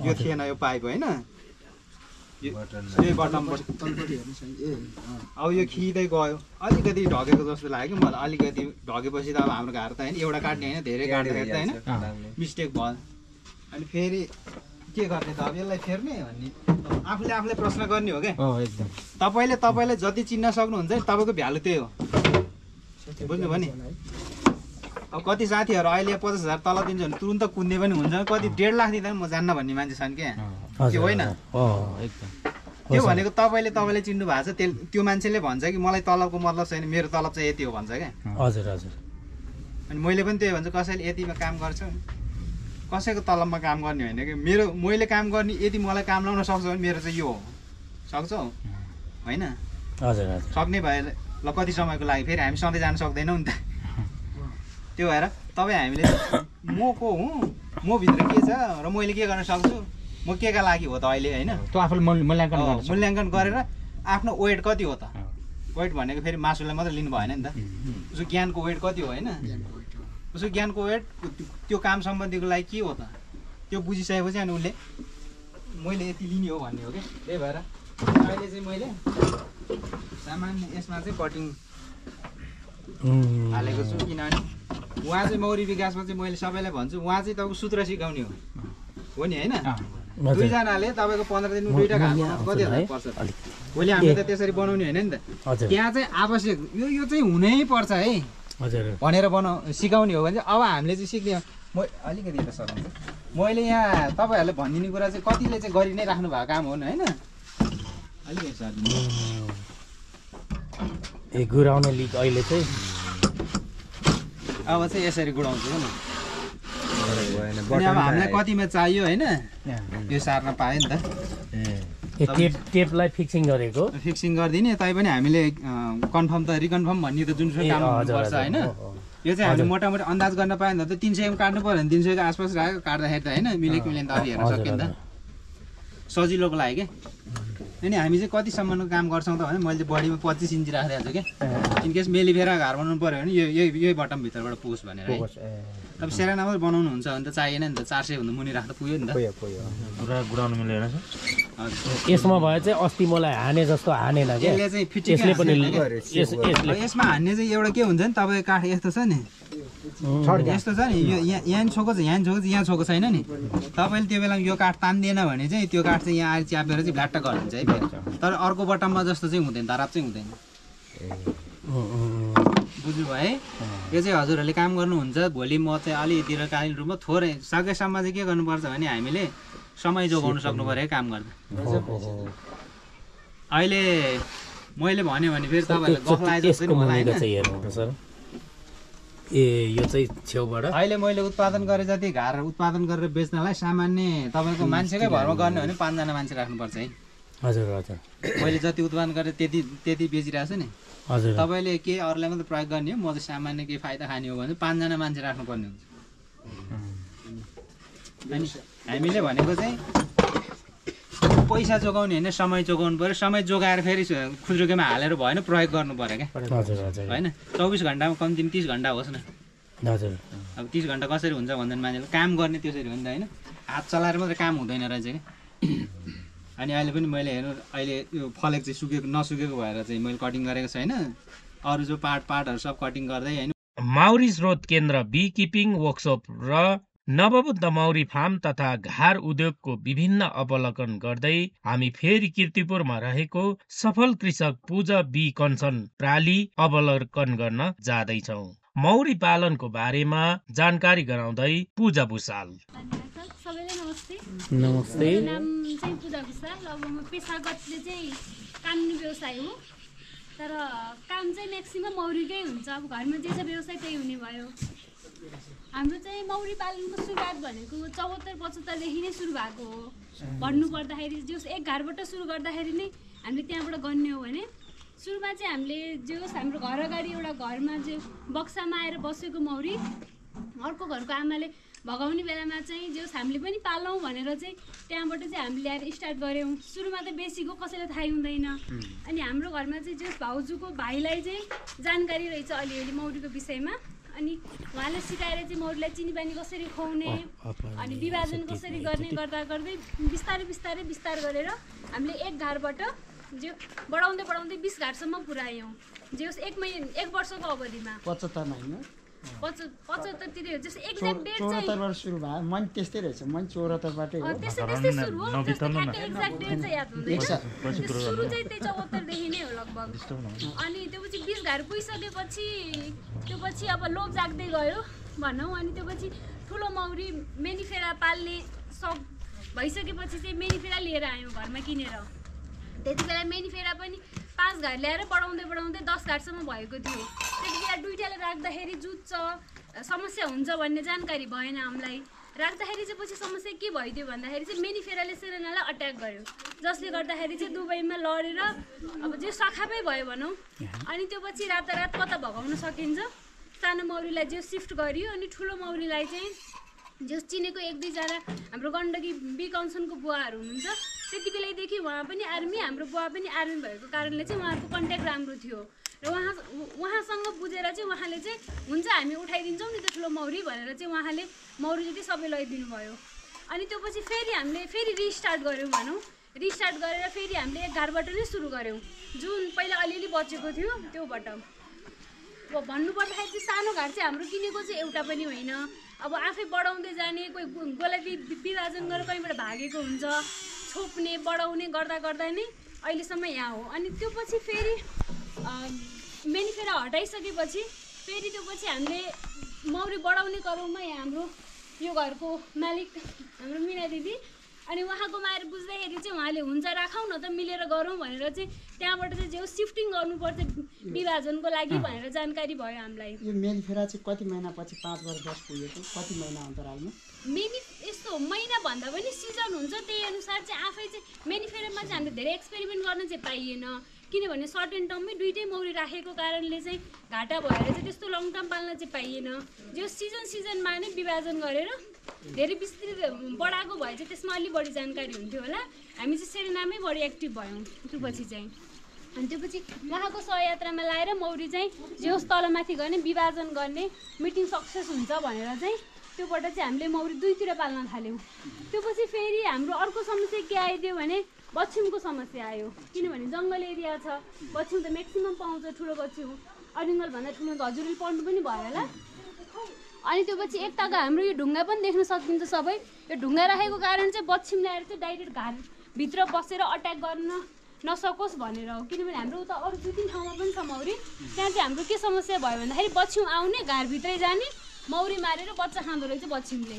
यो थिएन यो पाइप होइन यही बटम अब यो खिँदै गयो अलिकति ढकेको जस्तो लाग्यो कि मलाई अलिकति ढकेपछि त अब हाम्रो घार त होइन एउटा काट्ने होइन धेरै काट्दाखेरि त होइन मिस्टेक भयो अनि फेरि के गर्ने त अब यसलाई फेर्ने भन्ने आफूले प्रश्न गर्ने हो क्या तपाईँले जति चिन्न सक्नुहुन्छ नि तपाईँको भ्यालु त्यही हो बुझ्नुभयो नि अब कति साथीहरू अहिले 50,000 तल दिन्छ भने तुरुन्त कुद्ने पनि हुन्छ कति 1.5 लाख दिँदा पनि म जान्न भन्ने मान्छे छन् क्या त्यो होइन त्यो भनेको तपाईँले चिन्नु भएको छ त्यो मान्छेले भन्छ कि मलाई तलबको मतलब छैन मेरो तलब चाहिँ यति हो भन्छ क्या हजुर हजुर अनि मैले पनि त्यही भन्छु कसैले यतिमा काम गर्छ कसैको तलबमा काम गर्ने होइन कि मैले काम गर्ने यदि मलाई काम लाउन सक्छ भने मेरो चाहिँ यो हो सक्छौ होइन हजुर सक्ने भए ल कति समयको लागि फेरि हामी सधैँ जान सक्दैनौँ नि त त्यो भएर तपाईँ हामीले म को हुँ म भित्र के छ र मैले के गर्न सक्छु म केका लागि हो त अहिले होइन त्यो आफूले मूल्याङ्कन गरेर आफ्नो वेट कति हो त वेट भनेको फेरि मासुलाई मात्रै लिनु भएन नि त उसको ज्ञानको वेट कति हो होइन उसको ज्ञानको वेट त्यो काम सम्बन्धीको लागि के हो त त्यो बुझिसकेपछि अनि उसले मैले यति लिने हो भन्ने हो क्या त्यही भएर अहिले चाहिँ मैले सामान्य यसमा चाहिँ कटिङ हालेको छु किनभने उहाँ चाहिँ मौरी विकासमा चाहिँ मैले सबैलाई भन्छु उहाँ चाहिँ तपाईँको सूत्र सिकाउने हो नि होइन दुईजनाले तपाईँको 15 दिनमा 2टा घाम बनाउनु कति हजार पर्छ भोलि हामीले त त्यसरी बनाउने होइन नि त त्यहाँ चाहिँ आवश्यक यो चाहिँ हुनै पर्छ है भनेर सिकाउने हो भने चाहिँ अब हामीले चाहिँ सिक्ने म अलिकति त सराउँछु मैले यहाँ तपाईँहरूले भनिदिने कुरा चाहिँ कतिले चाहिँ गरि नै राख्नु भएको काम हो नि होइन अलिकति सर गुराउने लिक अहिले चाहिँ अब चाहिँ यसरी गुडाउँछु नि अब हामीलाई कतिमा चाहियो होइन यो सार्न पायो नि त टेपलाई फिक्सिङ गरेको फिक्सिङ गरिदिने तैपनि हामीले कन्फर्म त रिकन्फर्म भन्ने त जुनसुकै काम गर्नुपर्छ होइन यो चाहिँ हामीले मोटामोटी अन्दाज गर्न पायो नि त 300 मा काट्नु पर्यो भने 300 को आसपास राखेको काट्दाखेरि त होइन मिलेको मिलेन त अलि हेर्न सक्यो नि त सजिलोको लागि क्या अनि हामी चाहिँ कतिसम्मको काम गर्छौँ त भने मैले चाहिँ बडीमा 25 इन्ची राखिदिएको छु क्या इनकेस मेलिफेरा घर बनाउनु पऱ्यो भने यही बटम भित्रबाट पुगोस् भनेर है अब सेराना मात्रै बनाउनुहुन्छ भने त चाहिएन नि त 400 भन्दा मुनि राख्दा पुग्यो नि त पुरा गुडाउनु मिलेन यसमा भयो चाहिँ अस्ति मलाई हाने जस्तो हानेन के यसले चाहिँ फिटिङ यसले पनि यसमा हान्ने चाहिँ एउटा के हुन्छ नि तपाईको काठ यस्तो छ नि यस्तो छ नि यो यहाँ छोको छ यहाँ छोको छैन नि तपाईँले त्यो बेला यो काठ तान्दिएन भने चाहिँ त्यो काठ चाहिँ यहाँ आएर च्यापेर चाहिँ भ्ल्याट्ट गरिदिन्छ है फेरि तर अर्को बटममा जस्तो चाहिँ हुँदैन धराप चाहिँ हुँदैन बुझ्नुभयो है यो चाहिँ हजुरहरूले काम गर्नुहुन्छ भोलि म चाहिँ अलि दीर्घकालीन रूपमा थोरै सकेसम्म चाहिँ के गर्नुपर्छ भने हामीले समय जोगाउन सक्नु पऱ्यो काम गर्दा अहिले मैले भन्यो भने फेरि तपाईँहरूले गफ लाए जस्तो नि होला होइन यो चाहिँ छेउबाट अहिले मैले उत्पादन गरे जति घार उत्पादन गरेर बेच्नलाई सामान्य तपाईँको मान्छेकै भरमा गर्ने भने 5 जना मान्छे राख्नुपर्छ है हजुर हजुर मैले जति उत्पादन गरेर त्यति बेचिरहेको छु नि हजुर तपाईँले के अरूलाई मात्रै प्रयोग गर्ने हो म चाहिँ सामान्य के फाइदा खाने हो भने 5 जना मान्छे राख्नुपर्ने हुन्छ अनि हामीले भनेको चाहिँ पैसा जोगाउने होइन समय जोगाउनु पऱ्यो समय जोगाएर फेरि खुद्रुकेमा हालेर भएन प्रयोग गर्नु पऱ्यो क्या होइन 24 घन्टामा कम्तीमा 30 घन्टा होस् न हजुर अब 30 घन्टा कसरी हुन्छ भन्दा मान्छेले काम गर्ने त्यसरी हो नि त होइन हात चलाएर मात्रै काम हुँदैन रहेछ क्या अनि अहिले पनि मैले हेर्नु अहिले यो फलेक चाहिँ सुकेको नसुकेको भएर चाहिँ मैले कटिङ गरेको छैन अरू जो पार्टहरू सब कटिङ गर्दै होइन माउरी स्रोत केन्द्र बी किपिङ वर्कसप र नवबुद्ध मौरी फार्म तथा घार उद्योगको विभिन्न अवलोकन गर्दै हामी फेरि कीर्तिपुरमा रहेको सफल कृषक पूजा बी कन्सन प्राली अवलोकन गर्न जाँदैछौ। मौरी पालनको बारेमा जानकारी गराउँदै पूजा भुसाल। सबैलाई नमस्ते। नमस्ते। मेरो नाम चाहिँ पूजा भुसाल। अब म पेशागतले चाहिँ कानुनी व्यवसाय हो, तर काम चाहिँ म्याक्सिमम मौरीकै हुन्छ। अब घरमा जे छ व्यवसाय त्यही हुने भयो। हाम्रो चाहिँ मौरी पालनको सुरुवात भनेको 74-75 देखि नै सुरु भएको हो। भन्नु पर्दाखेरि जो एक घरबाट सुरु गर्दाखेरि नै हामीले त्यहाँबाट गर्ने हो भने सुरुमा चाहिँ हामीले जो हाम्रो घर अगाडि एउटा घरमा जो बक्सामा आएर बसेको मौरी अर्को घरको आमाले भगाउने बेलामा चाहिँ जो हामीले पनि पालौँ भनेर चाहिँ त्यहाँबाट चाहिँ हामीले ल्याएर स्टार्ट गऱ्यौँ। सुरुमा त बेसीको कसैलाई थाहै हुँदैन। अनि हाम्रो घरमा चाहिँ जो भाउजूको भाइलाई चाहिँ जानकारी रहेछ अलिअलि मौरीको विषयमा। अनि उहाँले सिकाएर चाहिँ मौरीलाई चिनीपानी कसरी खुवाउने अनि विभाजन कसरी गर्ने गर्दा गर्दै बिस्तारै गरेर हामीले एक घरबाट जो बढाउँदै 20 घरसम्म पुऱ्यायौँ। जो एक वर्षको अवधिमा 75 महिना 75 तिर जस्तो एक्ज्याक्ट डेट चाहिँ 74 बाट सुरु भयो। मन त्यस्तै रहेछ, मन 74 बाटै हो। त्यस्तै सुरु हो। एक्ज्याक्ट डेट चाहिँ याद हुँदैन। सुरु चाहिँ त्यही 74 देखि नै हो लगभग। अनि त्यसपछि 20 घर पुगिसकेपछि त्यसपछि अब लोभ जाग्दै गयो भनौँ। अनि त्यसपछि ठुलो मौरी मेनिफेरा पाल्ने सब भइसकेपछि चाहिँ मेनिफेरा लिएर आयौँ घरमा किनेर। त्यति बेला मेनिफेरा पनि 5 घर ल्याएर बढाउँदै 10 घरसम्म भएको थियो। त्यति बेला दुईटाले राख्दाखेरि जुत्छ समस्या हुन्छ भन्ने जानकारी भएन हामीलाई। राख्दाखेरि चाहिँ पछि समस्या के भइदियो भन्दाखेरि चाहिँ मेनिफेराले सेरेनालाई अट्याक गर्यो, जसले गर्दाखेरि चाहिँ दुबईमा लडेर अब जो सखापै भयो भनौँ। अनि त्यो पछि रातारात कता भगाउन सकिन्छ, सानो मौरीलाई जो सिफ्ट गरियो अनि ठुलो मौरीलाई चाहिँ जो चिनेको 1-2 जना हाम्रो गण्डकी बी काउन्सलको बुवाहरू हुनुहुन्छ, त्यति बेलैदेखि उहाँ पनि आर्मी, हाम्रो बुवा पनि आर्मी भएको कारणले चाहिँ उहाँको कन्ट्याक्ट राम्रो थियो र उहाँसँग बुझेर चाहिँ उहाँले चाहिँ हुन्छ हामी उठाइदिन्छौँ नि त ठुलो मौरी भनेर चाहिँ उहाँले मौरी जति सबै लगाइदिनु भयो। अनि त्यो पछि फेरि हामीले फेरि रिस्टार्ट गऱ्यौँ भनौँ, रिस्टार्ट गरेर फेरि हामीले 1 घरबाट नै सुरु गऱ्यौँ, जुन पहिला अलिअलि बचेको थियो त्योबाट। अब भन्नुपर्दाखेरि चाहिँ सानो घर चाहिँ हाम्रो किनेको चाहिँ एउटा पनि होइन, अब आफै बढाउँदै जाने, कोही गोलाई विभाजन गरेर कहीँबाट भागेको हुन्छ, छोप्ने बढाउने गर्दा गर्दा नै अहिलेसम्म यहाँ हो। अनि त्यो पछि फेरि मेनिफेरा हटाइसकेपछि फेरि त्यो पछि हामीले मौरी बढाउने क्रममा यहाँ हाम्रो यो घरको मालिक हाम्रो मिना दिदी अनि उहाँकोमा आएर बुझ्दाखेरि चाहिँ उहाँले हुन्छ राखौँ न त मिलेर गरौँ भनेर चाहिँ त्यहाँबाट चाहिँ जो सिफ्टिङ गर्नुपर्छ विभाजनको लागि भनेर जानकारी भयो हामीलाई। यो मेनिफेरा चाहिँ कति महिनापछि 5 वर्ष 10 पुगेको कति महिना अन्तरालमा? यस्तो महिना भन्दा पनि सिजन हुन्छ, त्यही अनुसार चाहिँ आफै चाहिँ मेनिफेरामा चाहिँ हामीले धेरै एक्सपेरिमेन्ट गर्न चाहिँ पाइएन, किनभने सर्ट एन्ड टर्ममै 2टै मौरी राखेको कारणले चाहिँ घाटा भएर चाहिँ त्यस्तो लङ टर्म पाल्न चाहिँ पाइएन। जो सिजनमा नै विभाजन गरेर धेरै विस्तृत बढाएको भए चाहिँ त्यसमा अलि बढी जानकारी हुन्थ्यो होला। हामी चाहिँ सेरेनामै बढी एक्टिभ भयौँ त्यो पछि चाहिँ। अनि त्यो पछि उहाँको सहयात्रामा लाएर मौरी चाहिँ जे होस् तलमाथि गर्ने विभाजन गर्ने मिटिङ सक्सेस हुन्छ भनेर चाहिँ त्योबाट चाहिँ हामीले मौरी 2तिर पाल्न थाल्यौँ। त्यो पछि फेरि हाम्रो अर्को समस्या के आइदियो भने बच्छिमको समस्या आयो, किनभने जङ्गल एरिया छ, बच्छिम त म्याक्सिमम पाउँछ, ठुलो बच्छिम अरिङ्गलभन्दा ठुलो त हजुरले पढ्नु पनि भयो होला। अनि त्यो पछि एकताको हाम्रो यो ढुङ्गा पनि देख्न सकिन्छ सबै, यो ढुङ्गा राखेको कारण चाहिँ बच्छिम ल्याएर चाहिँ डाइरेक्ट घरभित्र बसेर अट्याक गर्न नसकोस् भनेर हो, किनभने हाम्रो उता अरू 2-3 ठाउँमा पनि छ मौरी, त्यहाँ चाहिँ हाम्रो के समस्या भयो भन्दाखेरि बच्छिम आउने घरभित्रै जाने मौरी मारेर बच्चा खाँदो रहेछ बच्छिमले।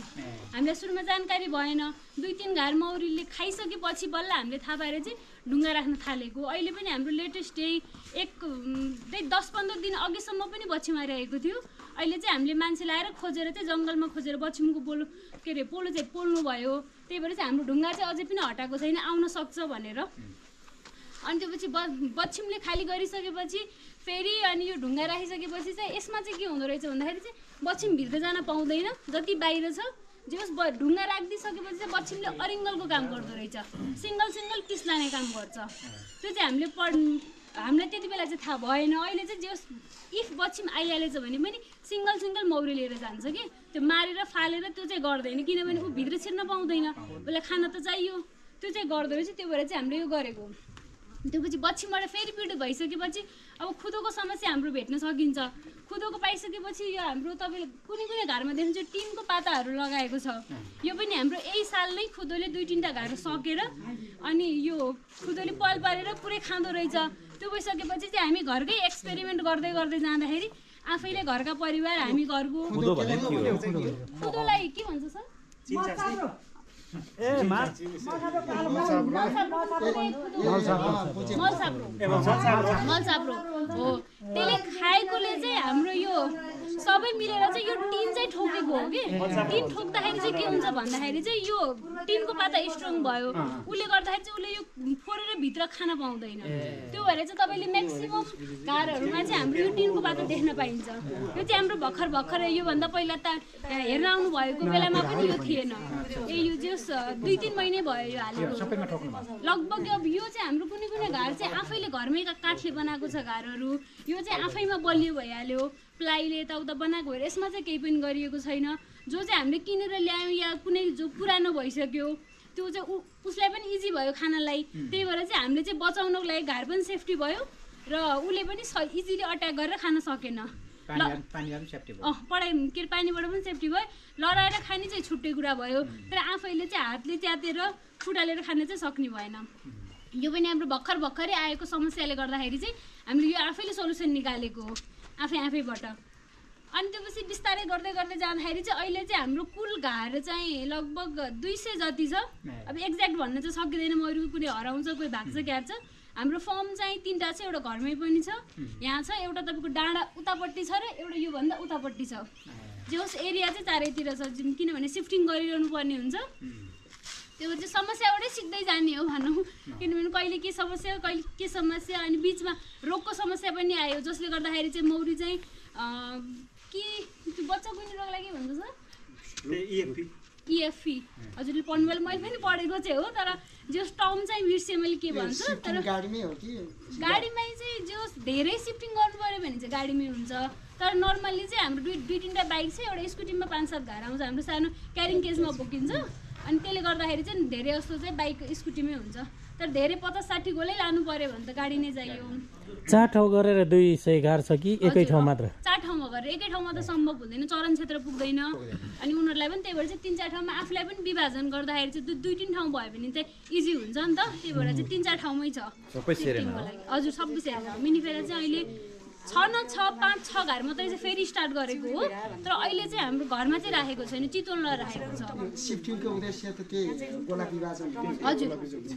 हामीलाई सुरुमा जानकारी भएन, 2-3 घर मौरीले खाइसकेपछि बल्ल हामीले थाहा पाएर चाहिँ ढुङ्गा राख्न थालेको। अहिले पनि हाम्रो लेटेस्ट यही 10-15 दिन अघिसम्म पनि बच्छिम आइरहेको थियो। अहिले चाहिँ हामीले मान्छे लाएर खोजेर चाहिँ जङ्गलमा खोजेर बच्छिमको पोलो चाहिँ पोल्नु भयो, त्यही भएर चाहिँ हाम्रो ढुङ्गा चाहिँ अझै पनि हटाएको छैन, आउन सक्छ भनेर। अनि त्यो पछि बच्छिमले खाली गरिसकेपछि फेरि अनि यो ढुङ्गा राखिसकेपछि चाहिँ यसमा चाहिँ के हुँदो रहेछ भन्दाखेरि चाहिँ बच्छिम भित्र जान पाउँदैन, जति बाहिर छ जे होस् ढुङ्गा राखिदिइसकेपछि चाहिँ बच्छिमले अरिङ्गलको काम गर्दो रहेछ, सिङ्गल पिस लाने काम गर्छ। त्यो चाहिँ हामीलाई त्यति बेला चाहिँ थाहा भएन। अहिले चाहिँ जे होस् इफ बच्छिम आइहालेछ भने पनि सिङ्गल मौरी लिएर जान्छ कि त्यो मारेर फालेर त्यो चाहिँ गर्दैन, किनभने ऊ भित्र छिर्न पाउँदैन, उसलाई खाना त चाहियो, त्यो चाहिँ गर्दो रहेछ। त्यो भएर चाहिँ हामीले यो गरेको। त्यो पछि बच्छिमबाट फेरि पीडित भइसकेपछि अब खुदोको समस्या हाम्रो भेट्न सकिन्छ। खुदोको पाइसकेपछि यो हाम्रो तपाईँले कुनै घरमा देख्नुहुन्छ टिनको पाताहरू लगाएको छ, यो पनि हाम्रो यही साल नै खुदोले 2-3टा घर सकेर अनि यो खुदोले पल पारेर पुरै खाँदो रहेछ। त्यो भइसकेपछि चाहिँ हामी घरकै एक्सपेरिमेन्ट गर्दै जाँदाखेरि आफैले घरका परिवार हामी घरको खुदोलाई के भन्छ सर मलसाप्रो हो, त्यसले खाएकोले चाहिँ हाम्रो यो सबै मिलेर चाहिँ यो टिन चाहिँ ठोकेको हो कि टिन ठोक्दाखेरि चाहिँ के हुन्छ भन्दाखेरि चाहिँ यो टिनको पाता स्ट्रङ भयो, उसले गर्दाखेरि चाहिँ उसले यो फोरेर भित्र खान पाउँदैन। त्यो भएर चाहिँ तपाईँले म्याक्सिमम घरहरूमा चाहिँ हाम्रो यो टिनको पाता देख्न पाइन्छ। यो चाहिँ हाम्रो भर्खर योभन्दा पहिला त हेर्न आउनु भएको बेलामा पनि यो थिएन, यो जो 2-3 महिनै भयो यो हालेको लगभग। अब यो चाहिँ हाम्रो कुनै घर चाहिँ आफैले घरमै काठले बनाएको छ घरहरू, यो चाहिँ आफैमा बलियो भइहाल्यो, प्लाईले यताउता बनाएको भएर यसमा चाहिँ केही पनि गरिएको छैन। जो चाहिँ हामीले किनेर ल्यायौँ या कुनै जो पुरानो भइसक्यो त्यो चाहिँ उसलाई पनि इजी भयो खानालाई, त्यही भएर चाहिँ हामीले चाहिँ बचाउनको लागि घर पनि सेफ्टी भयो र उसले पनि इजिली अट्याक गरेर खान सकेन। पढाइ के अरे पानीबाट पनि सेफ्टी भयो, लडाएर खाने चाहिँ छुट्टै कुरा भयो, तर आफैले चाहिँ हातले च्यातेर फुटालेर खान चाहिँ सक्ने भएन। यो पनि हाम्रो भर्खरै आएको समस्याले गर्दाखेरि चाहिँ हामीले यो आफैले सोल्युसन निकालेको हो आफैबाट। अनि त्यो पछि बिस्तारै गर्दै जाँदाखेरि चाहिँ अहिले चाहिँ हाम्रो कुल घर चाहिँ लगभग 200 जति छ। अब एक्ज्याक्ट भन्न चाहिँ सकिँदैन, मौरीको कुनै हराउँछ कोही भाग्छ क्यार्छ। हाम्रो फर्म चाहिँ 3टा छ, एउटा घरमै पनि छ यहाँ छ, एउटा तपाईँको डाँडा उतापट्टि छ र एउटा योभन्दा उतापट्टि छ। जे होस् एरिया चाहिँ चारैतिर छ किनभने सिफ्टिङ गरिरहनु पर्ने हुन्छ त्यो चाहिँ समस्याबाटै सिक्दै जाने हो भनौँ किनभने कहिले के समस्या कहिले के समस्या अनि बिचमा रोगको समस्या पनि आयो जसले गर्दाखेरि चाहिँ मौरी चाहिँ के बच्चा कुनै रोग लागि भन्छ सर EFP हजुरले पढ्नुभयो मैले पनि पढेको चाहिँ हो तर जो टर्म चाहिँ बिर्सेँ मैले के भन्छ तर गाडीमै चाहिँ जो धेरै सिफ्टिङ गर्नु पऱ्यो भने चाहिँ गाडीमै हुन्छ तर नर्मल्ली चाहिँ हाम्रो दुई तिनवटा बाइक चाहिँ एउटा स्कुटीमा 5-7 घर आउँछ हाम्रो सानो क्यारिङ केसमा बोकिन्छ अनि त्यसले गर्दाखेरि चाहिँ धेरै जस्तो चाहिँ बाइक स्कुटीमै हुन्छ तर धेरै 50-60 गोलै लानु पर्यो भने त गाडी नै चाहियो 4 ठाउँ गरेर 200 गार छ कि एकै ठाउँ मात्र 4 ठाउँमा गरेर एकै ठाउँमा त सम्भव हुँदैन चरण क्षेत्र पुग्दैन अनि उनीहरूलाई पनि त्यही भएर चाहिँ 3-4 ठाउँमा आफूलाई पनि विभाजन गर्दाखेरि चाहिँ 2-3 ठाउँ भयो भने चाहिँ इजी हुन्छ नि त त्यही भएर चाहिँ 3-4 ठाउँमै छ सबै सेरेमा हजुर सबै सेरेमा मिनिफेरा चाहिँ अहिले 6 न 6 5-6 घर मात्रै चाहिँ फेरि स्टार्ट गरेको हो तर अहिले चाहिँ हाम्रो घरमा चाहिँ राखेको छैन चितवनमा राखेको छ सिफ्टिङको उद्देश्य त त्यही गोला विभाजन हजुर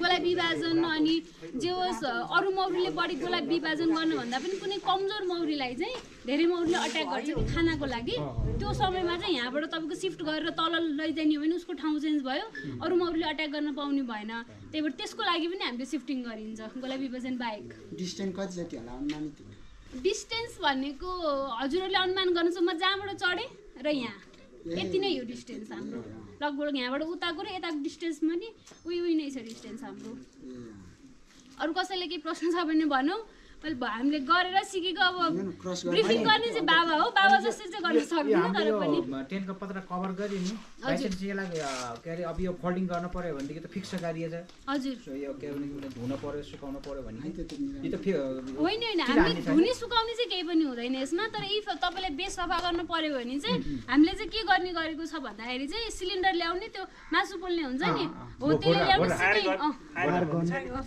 गोला विभाजन अनि जे होस् अरू मौरीले बढी गोला विभाजन गर्नुभन्दा पनि कुनै कमजोर मौरीलाई चाहिँ धेरै मौरीले अट्याक गर्छ कि खानाको लागि त्यो समयमा चाहिँ यहाँबाट तपाईँको सिफ्ट गरेर तल लैजाने हो भने उसको ठाउँ चेन्ज भयो अरू मौरीले अट्याक गर्न पाउने भएन त्यही भएर त्यसको लागि पनि हामीले सिफ्टिङ गरिन्छ गोला विभाजन बाहेक डिस्टेन्स कति जति होला अनुमानित डिस्टेन्स भनेको हजुरहरूले अनुमान गर्नु छ म जहाँबाट चढेँ र यहाँ यति नै हो डिस्टेन्स हाम्रो लगभग यहाँबाट उताको र यताको डिस्टेन्स पनि उही नै छ डिस्टेन्स हाम्रो अरू कसैले केही प्रश्न छ भने भनौँ हामीले गरेर सिकेको अब ब्रिफिङ गर्ने चाहिँ बाबा हो बाबा जस्तो चाहिँ गर्न सक्दैन तर पनि टेनको पत्र कभर गरि नि लाइसेन्स यसलाई के अरे अब यो फोल्डिङ गर्न पर्यो भनेदेखि त फिक्स गाडिएछ हजुर सो यो के भने धुन पर्यो सुकाउन पर्यो भने यो त होइन हामीले धुने सुकाउने चाहिँ केही पनि हुँदैन यसमा तर इफ तपाईँलाई बेस सफा गर्न पर्यो भने चाहिँ हामीले चाहिँ के गर्ने गरेको छ भन्दाखेरि चाहिँ सिलिन्डर ल्याउने त्यो मासु पोल्ने हुन्छ नि हो त्यसले ल्याउने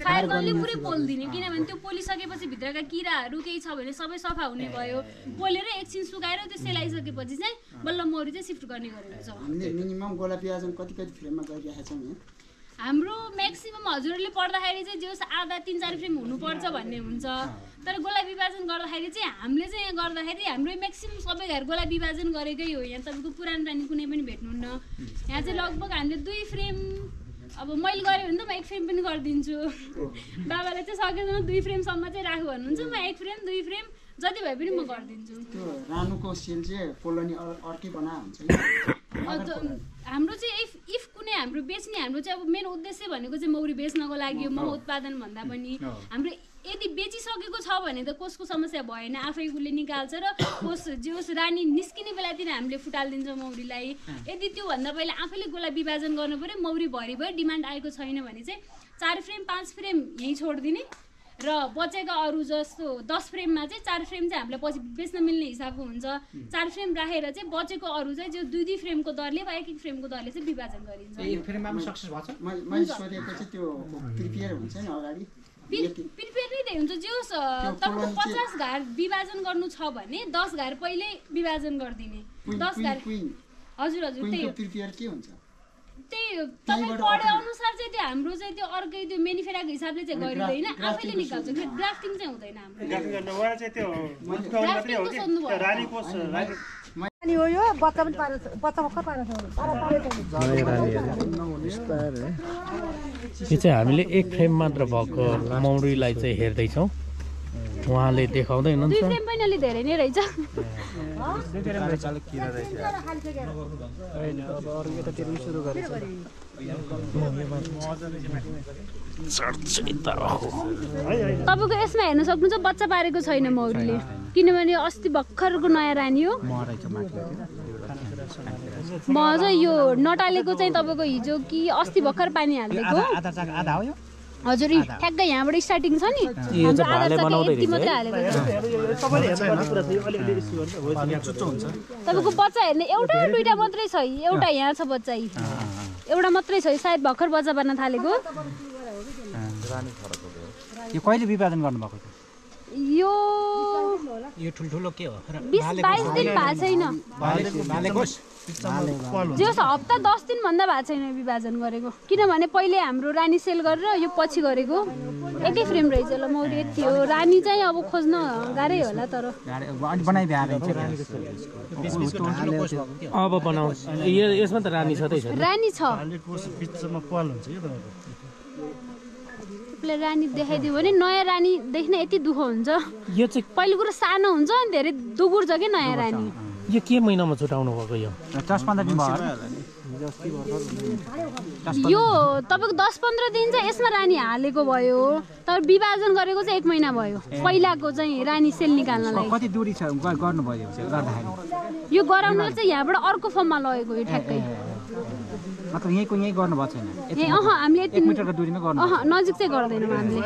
फायर गनले पुरै पोलिदिने किनभने त्यो पोलिसकेपछि भित्रका किराहरू केही छ भने सबै सफा हुने भयो पोलेर एकछिन सुकाएर त्यो सेलाइसकेपछि चाहिँ बल्ल मौरी चाहिँ सिफ्ट गर्ने गरेको छ मिनिमम गोला विभाजन कति फ्रेममा गरिरहेका छौँ हाम्रो म्याक्सिमम हजुरहरूले पढ्दाखेरि चाहिँ जे होस् आधा 3-4 फ्रेम हुनुपर्छ भन्ने हुन्छ तर गोला विभाजन गर्दाखेरि चाहिँ हामीले चाहिँ यहाँ गर्दाखेरि हाम्रो म्याक्सिमम सबै घर गोला विभाजन गरेकै हो यहाँ तपाईँको पुरानो रानी कुनै पनि भेट्नुहुन्न यहाँ चाहिँ लगभग हामीले 2 फ्रेम अब मैले गरेँ भने त म 1 फ्रेम पनि गरिदिन्छु बाबाले चाहिँ सकेसम्म 2 फ्रेमसम्म चाहिँ राख्नु भन्नुहुन्छ म 1 फ्रेम 2 फ्रेम जति भए पनि म गरिदिन्छु त्यो रानुको सेल चाहिँ कोलोनी अर्कै बना हुन्छ हाम्रो चाहिँ इफ कुनै हाम्रो बेच्ने हाम्रो चाहिँ अब मेन उद्देश्य भनेको चाहिँ मौरी बेच्नको लागि मह उत्पादन भन्दा पनि हाम्रो यदि बेचिसकेको छ भने त कोषको समस्या भएन आफै उसले निकाल्छ र कोष जे होस् रानी निस्किने बेलातिर हामीले फुटालिदिन्छौँ मौरीलाई यदि त्योभन्दा पहिला आफैले गोला विभाजन गर्नु पऱ्यो मौरी भरि भयो डिमान्ड आएको छैन भने चाहिँ 4 फ्रेम 5 फ्रेम यहीँ छोडिदिने र बचेका अरू जस्तो 10 फ्रेममा चाहिँ 4 फ्रेम चाहिँ हामीलाई पछि बेच्न मिल्ने हिसाबको हुन्छ 4 फ्रेम राखेर चाहिँ बचेको अरू चाहिँ जो 2-2 फ्रेमको दरले वा 1-1 फ्रेमको दरले चाहिँ विभाजन गरिन्छ फ्रेममा सक्सेस भएको छ मैले सोधेको चाहिँ त्यो प्रिपेयर हुन्छ नि अगाडि प्रिपेयर नै त्यही हुन्छ जे होस् तपाईँको 50 घर विभाजन गर्नु छ भने 10 घर पहिल्यै विभाजन गरिदिने 10 घर हजुर त्यही प्रिपेयर के हुन्छ त्यही तपाईँ पढे अनुसार चाहिँ त्यो हाम्रो चाहिँ त्यो अर्कै त्यो मेनिफेराको हिसाबले चाहिँ गरिँदैन आफैले निकाल्छ ड्राफ्टिङ चाहिँ हुँदैन अनि हो यो बच्चा पनि बच्चा भर्खर पारेको यो चाहिँ हामीले 1 फ्रेम मात्र भएको मौरीलाई चाहिँ हेर्दैछौँ उहाँले देखाउँदै हुनुहुन्छ 2 फ्रेम पनि अलि धेरै नै रहेछ तपाईँको यसमा हेर्न सक्नुहुन्छ बच्चा पारेको छैन मौरीले किनभने अस्ति भर्खरको नयाँ रानी हो म चाहिँ यो नटालेको चाहिँ तपाईँको हिजो कि अस्ति भर्खर पानी हालिदिएको हजुर ठ्याक्कै यहाँबाट स्टार्टिङ छ नि हाम्रो आधार यति मात्रै हालेको तपाईँको बच्चा हेर्ने एउटा 2टा मात्रै छ एउटा यहाँ छ बच्चा एउटा मात्रै छ सायद भर्खर बच्चा पार्न थालेको यो कहिले विभाजन गर्नुभएको यो ठुल्ठुलो के हो 20-22 दिन भएको छैन जस हप्ता 10 दिन भन्दा भएको छैन विभाजन गरेको किनभने पहिले हाम्रो रानी सेल गरेर यो पछि गरेको एकै फ्रेम रहेछ ल मौरी यति हो रानी चाहिँ अब खोज्न गाह्रै होला तर अब बनाऊ यसमा त रानी छँदै छ रानी छ बिचमा पाल हुन्छ के तपाईको तपाईँले रानी देखाइदियो भने नयाँ रानी देख्न यति दुःख हुन्छ यो चाहिँ पहिलो कुरो सानो हुन्छ अनि धेरै दुगुर्छ के नयाँ रानी यो के महिनामा छुटाउनु भएको यो 10-15 दिन भयो यो तपाईँको 10-15 दिन चाहिँ यसमा रानी हालेको भयो तर विभाजन गरेको चाहिँ 1 महिना भयो पहिलाको चाहिँ रानी सेल निकाल्नलाई कति दूरी छ गर्नुभयो गर्दाखेरि यो गराउन चाहिँ यहाँबाट अर्को फर्ममा लगेको यो ठ्याक्कै मतलब यहीँको यहीँ गर्नुभएको छैन हामीले 1 मिटरको दूरीमा गर्नु नजिक चाहिँ गर्दैनौँ हामीले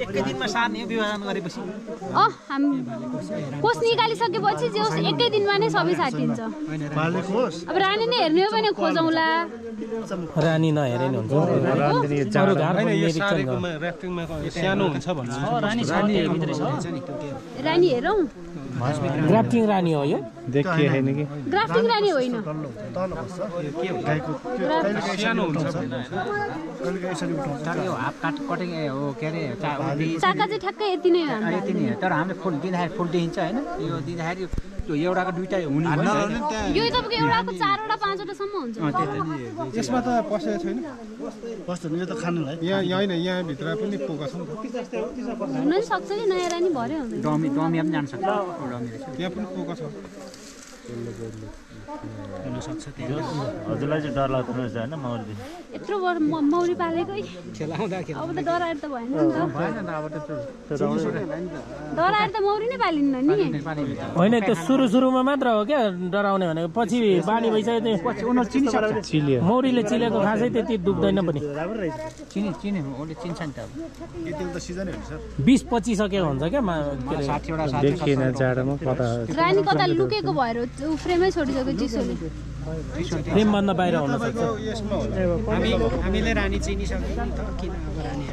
एकै दिनमा सार्ने विभाजन गरेपछि हामी कोष निकालिसकेपछि जे होस् एकै दिनमा नै सबै साटिन्छ अब रानी नै हेर्ने हो भने खोजौँला रानी नहेरे नि हुन्छ सानो हुन्छ भन्छ रानी हेरौँ ग्राफ्टिङ रानी हो यो देखिए हैन कि ग्राफ्टिङ रानी होइन सानो हुन्छ तर यो हाफ कटिङ हो के अरे चाका चाहिँ ठ्याक्कै यति नै हो यति नै हो तर हामीले फुल दिँदाखेरि फुल देखिन्छ हैन यो दिँदाखेरि त्यो एउटाको दुईटा हुने यो तपाईँको एउटाको 4वटा 5वटा सम्म हुन्छ यसमा त पसेको छैन पस्दैन यो त खानुलाई यहाँ हैन यहाँ भित्र पनि पोका छ हुन सक्छ कि नयाँ रानी भरे हुन्छ डमी पनि जान सक्छ त्यहाँ पनि पोका छ हजुरलाई चाहिँ डर लाग्दैन रहेछ होइन मौरी यत्रो मौरी पालेकै अब त डराएर त भएन नि त डराएर त मौरी नै पालिन्न नि होइन त्यो सुरुमा मात्र हो क्या डराउने भनेको पछि बानी भइसक्यो पछि उनीहरु चिनिसक्छ मौरीले चिलेको खासै त्यति दुख्दैन पनि चिने उसले चिन्छ नि त अब यति त सिजनै हुन्छ 20-25 सकेको हुन्छ क्या 60 वटा 60 रानी कता लुकेको भएर फ्रेमै छोडिसक्यो चिसोले फ्रेम भन्दा बाहिर हुन सक्छ यसमा हामीले रानी चिनिसक्यौँ नि त किन अब रानी